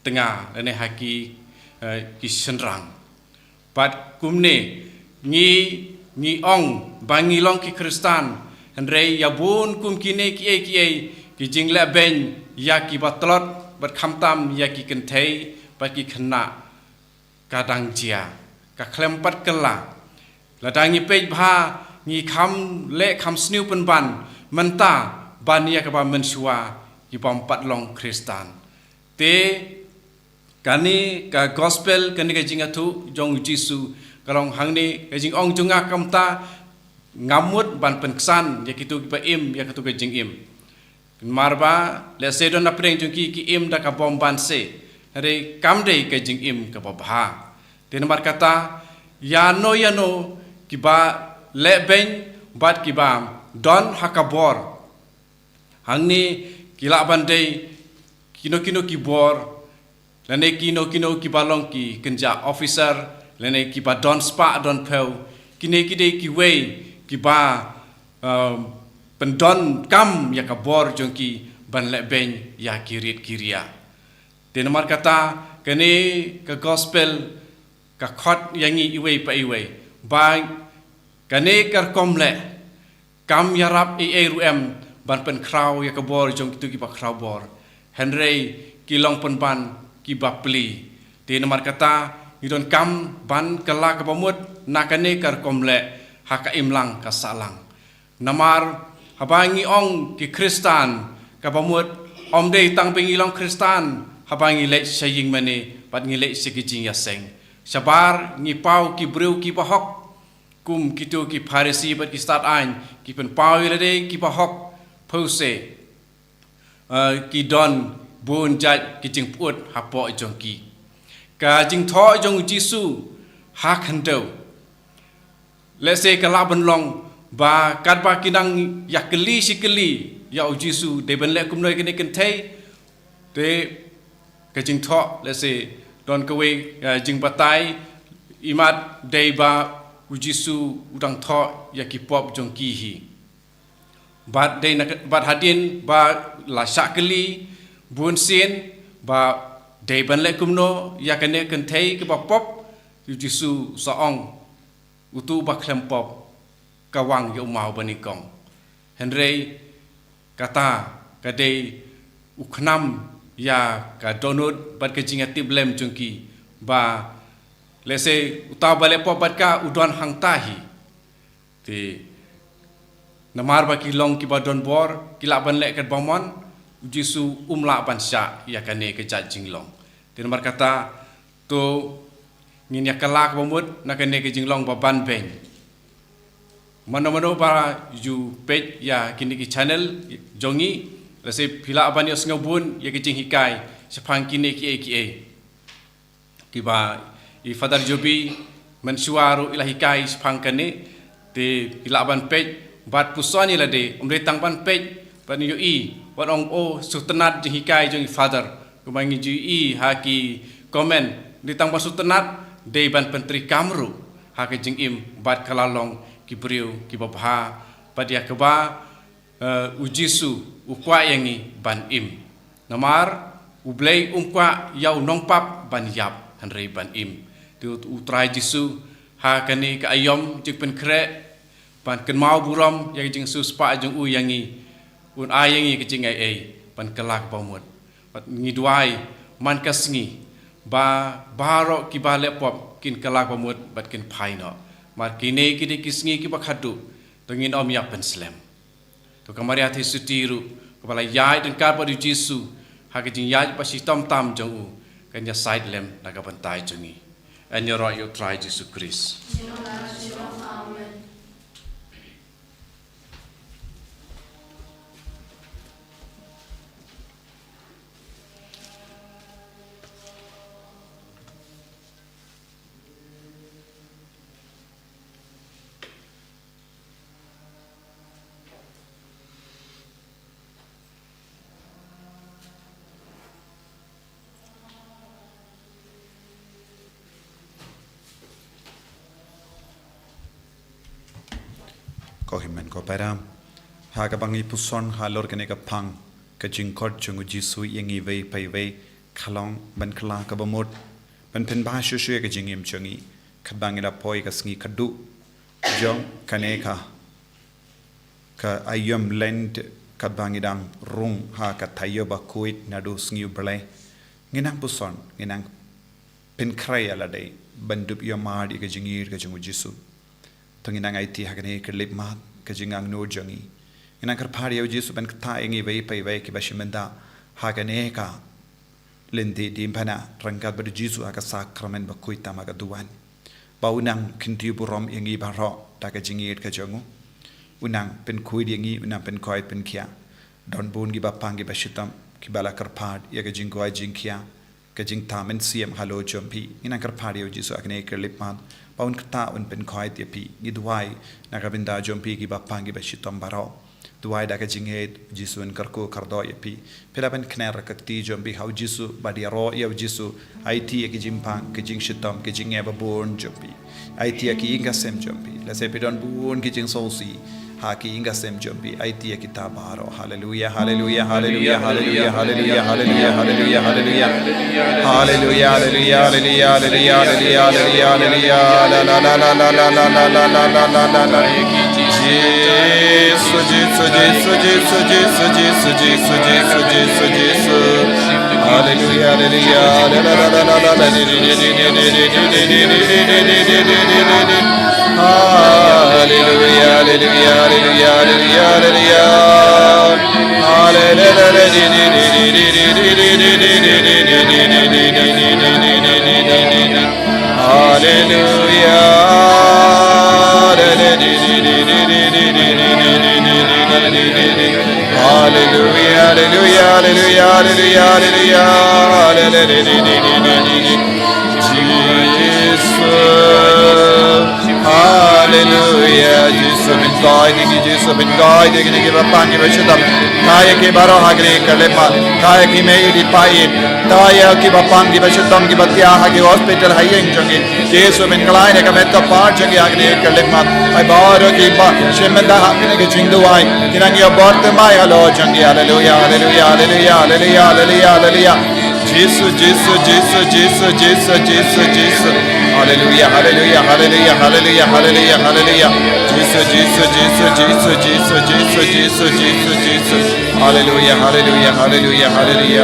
tnga lane ha ki, eh, ki shynrang. Bad kumne ngi, ngi ong ba ngi long ki Khristan, hynrei ïa bun kum kine kiei kiei ki jingleh beiñ ïa kiba tlot bad khamtam ïa ki kynthei bad ki khynnah, ka dang jia, ka khlem pat kylla. Lada ngi peit bha, ngi kham leh kham sniew pynban mynta ban ïa kaba mynshuwa, ngi bym pat long Khristan. Te kane ka gospel, kane ka jingïathuh jong u Jisu, ka long hangne, ka jingong jong nga kumta, ngam mut ban pynksan ïa kitu kiba im ïa katu ka jingim. Namar ba lehse don na pdeng jong ki ki im da ka bym banse, hynrei kam dei ka jingim kaba bha. Te namar kata, ïano ïano kiba lehbeiñ bad kiba don ha ka bor, hangne ki lah ban dei kino kino ki bor, lane kino kino kiba long ki kynja officer, lane kiba don spah don phew, kine ki dei kiwei kiba, um, pyndonkam ïa ka bor jong ki ban lehbeiñ ïa ki rit ki riah. Te namar kata, kane ka gospel ka khot ïa ngi iwei pa iwei ba kane ka rukom leh kam ïarap ei ei ruh em ban pynkhraw ïa ka bor jong kitu kiba khraw bor, hynrei ki long pynban kiba pli. Te namar kata, ngi donkam ban kylla kaba mut na kane ka rukom leh ha ka imlang ka sahlang. Namar haba ngi ong ki Khristan, kaba mut ym dei tang ba ngi long Khristan haba ngi leit sha ïingmane bad ngi leit sha ki jingïaseng. Shabar ngi paw ki briew kiba hok, kum kitu ki Pharisi bad ki stad aiñ, ki pynpaw ïa lade kiba hok, phew se, eh, ki don bun jait ki jingpyut hapoh jong ki. Ka jingthoh jong u Jisu ha khyndew, lehse ka lah ban long ba katba ki nang ïa kylli shi kylli ïa u Jisu, dei ban leh kumno ïa kane kynthei, te ka jingthoh, lehse don kawei, eh, jingbatai, imat dei ba u Jisu u dang thoh ïa ki pop jong ki hi. Bad dei na, bad hadien ba la shah kylli bun sien ba dei ban leh kumno ïa kane kynthei kaba pop, u Jisu sa ong, utu ba khlem pop, ka wang ïa u maw banyngkong. Hynrei kata ka dei u khnam ïa ka dohnud bad ka jingïatiplem jong ki ba lehse uta ba leh pop bad ka u don hangta hi. Te namar ba ki long kiba don bor, ki lah ban leh katba mon, u Jisu um lah ban shah ïa kane ka jait jinglong. Te namar kata, to ngin ïa kylla kaba mut na kane ka jinglong ba ban beiñ. Mano mano ba ju peit ïa kine ki channel jong ngi, lehse phi lah ban ïohsngew bun ïa ki jinghikai shaphang kine kiei kiei kiba i Father Jobi mynshuwa ruh i la hikai shaphang kane. Te phi lah ban peit bad puson ïa lade, ym dei tang ban peit bad ïohi, wat ong, oh, sngewtynnat jinghikai jong i Father. Kumba ngi ju ïohi ha ki comment, ym dei tang ban sngewtynnat, dei ban pyntreikam ruh ha ka jingim bad ka la long ki briew kiba bha, bad ïa kaba, eh, u Jisu u kwah ïa ngi ban im. Namar U Blei um kwah ïa u nongpap ban ïap, hynrei ban im. Te u, u Trai Jisu ha kane ka aïom jingpynkhreh ban kynmaw burom ïa ka jingsiewspah jong u ïa ngi, un ai ïa ngi ka jingaiei ban kylla kaba mut. Bad ngi duwai man ka sngi ba baroh kiba leh pop kin kylla kaba mut bad kin phai noh. Namar kine ki dei ki sngi kiba khadduh, to ngin ym ïa pynslem. To ka Maria Theisotti ruh, kaba la ïaid ryngkat bad u Jisu ha ka jingïaid ba shitom tam jong u, kan ïasaid lem na ka bynta jong ngi. Yn ïaroh ïa u Trai Jisu Khrist. Ko hynmen ko para, ha kaba ngi puson halor kane ka phang, ka jingkhot jong u Jisu ïa ngi iwei pa iwei ka long ban kylla kaba mut, ban pynbha shuh shuh ïa ka jingim jong ngi, katba ngi la poi ka sngi khadduh jong kane ka, ka aïom Lent, katba ngi dang rung ha ka taïew bakhuid naduh sngi U Blei. Ngi nang puson, ngi nang pynkhreh ïa lade ban dup ïa mad ïa ka jingïeid ka jong u Jisu. To ngin nang aiti ha kane ka khyllipmat ka jingangnud jong ngi. Ngin nang kyrpad ïa u Jisu ban kyrteng ïa ngi iwei pa iwei kiba shim bynta ha kane ka lynti diengphna ryngkat bad u Jisu ha ka sakramen bakhuid tam ha ka duwan. Ba u nang kyntiew burom ïa ngi baroh da ka jingïeit ka jong u. U nang pynkhuid ïa ngi, u nang pynkhuid pynkhiah. Don bun kiba pang kiba shitom kiba la kyrpad ïa ka jingkhuid jingkhiah, ka jingthaw mynsiem halor jong phi. Ngin nang kyrpad ïa u Jisu ha kane ka khyllipmat ba un kyrteng, un pynkhuid ïa phi. Ngi duwai na ka bynta jong phi kiba pang kiba shitom baroh. Duwai da ka jingïeit, u Jisu un kyrkhu kyrdoh ïa phi. Phi lah ban kner ka kti jong phi ha u Jisu bad ïaroh ïa u Jisu. Aiti ïa ki jingpang, ki jingshitom, ki jingeh babun jong phi. Aiti ïa ki ïing ki sem jong phi. Lehse phi don bun ki jingsngewsih ha ki ïing ki sem jong phi. Aiti ïa kita baroh. Haleluya, haleluya, haleluya, haleluya, haleluya, haleluya, haleluya, haleluya. Haleluya, haleluya, haleluya, haleluya, haleluya, haleluya. La, la, la, la, la, la, la, la, la, la, la, la, la. Jisu, Jisu, Jisu, Jisu, Jisu, Jisu, Jisu, Jisu, Jisu. Haleluya, haleluya. La, la, la, la, la, la, la. Haleluya, haleluya, haleluya, haleluya, haleluya. Haleluya. Haleluya, haleluya, haleluya, haleluya, haleluya, haleluya. Jisu. Haleluya. Jisu, pynkhuid ïa ngi, Jisu, pynkhuid ïa ngi, kiba pang kiba shitom. Thaw ïa ki baroh ha kane ka khyllipmat. Thaw ïa ki mei ïa ki pa ïeit. Thaw ïa kiba pang kiba shitom kiba thiah ha ki hospital ha ïing jong ki. Jisu, pynkhlaiñ ïa ka met ka par jong ki ha kane ka khyllipmat. Ai baroh kiba shim bynta ha kane ka jingduwai, ki nang ïoh bor thymmai halor jong ki. Haleluya, haleluya, haleluya, haleluya, haleluya, haleluya. Jisu, Jisu, Jisu, Jisu, Jisu, Jisu, Jisu. Haleluya, haleluya, haleluya, haleluya, haleluya, haleluya. Jisu, Jisu, Jisu, Jisu, Jisu, Jisu, Jisu, Jisu, Jisu. Haleluya, haleluya, haleluya, haleluya.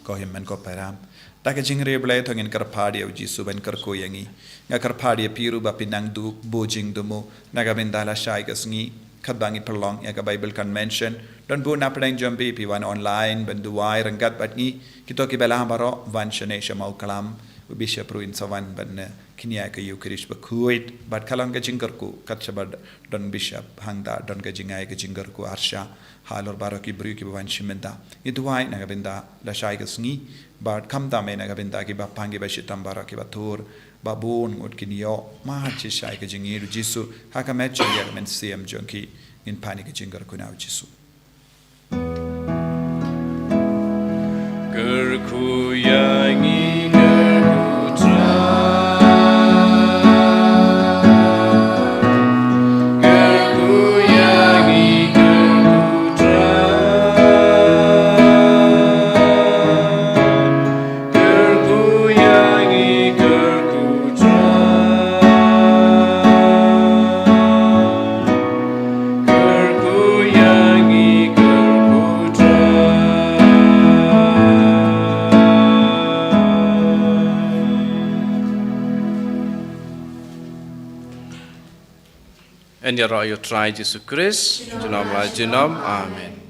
Ko him men ko param. Da ka jingïarap Blei to ngin kyrpad ïa u Jisu ban kyrkhu ïa ngi. Nga kyrpad ïa phi ruh ba phin nang duh bujing duh mo na ka bynta lashai ka sngi. Katba ngi pynlong ïa ka Bible Convention, don bun na pdeng jong phi, phi wan online ban duwai ryngkat bad ngi. Kito kiba lah baroh wan shane sha Mawklam, u Bishop ruh un sa wan ban, eh, kynnoh ïa ka Eucharist bakhuid. Bad ka long ka jingkyrkhu, kat shaba don Bishop hangta don ka jingai ka jingkyrkhu arshah halor baroh ki briew kiba wan shim bynta. Ngi duwai na ka bynta lashai ka sngi, bad khamtam eh na ka bynta kiba pang kiba shitom baroh kiba tur, ba bun ngut kin ïoh mad shai ka jingïeit u Jisu ha ka met jong ki, ha ka mynsiem jong ki. Ngin pan ïa ka jingkyrkhu na u Jisu. Kyrkhu ïa ngi, kyrkhu Trai. Kyrkhu ïa ngi, kyrkhu Trai. Kyrkhu ïa ngi, kyrkhu Trai. Kyrkhu ïa ngi, kyrkhu Trai. Yn ïaroh ïa u Trai Jisu Khrist junom la junom. Amen.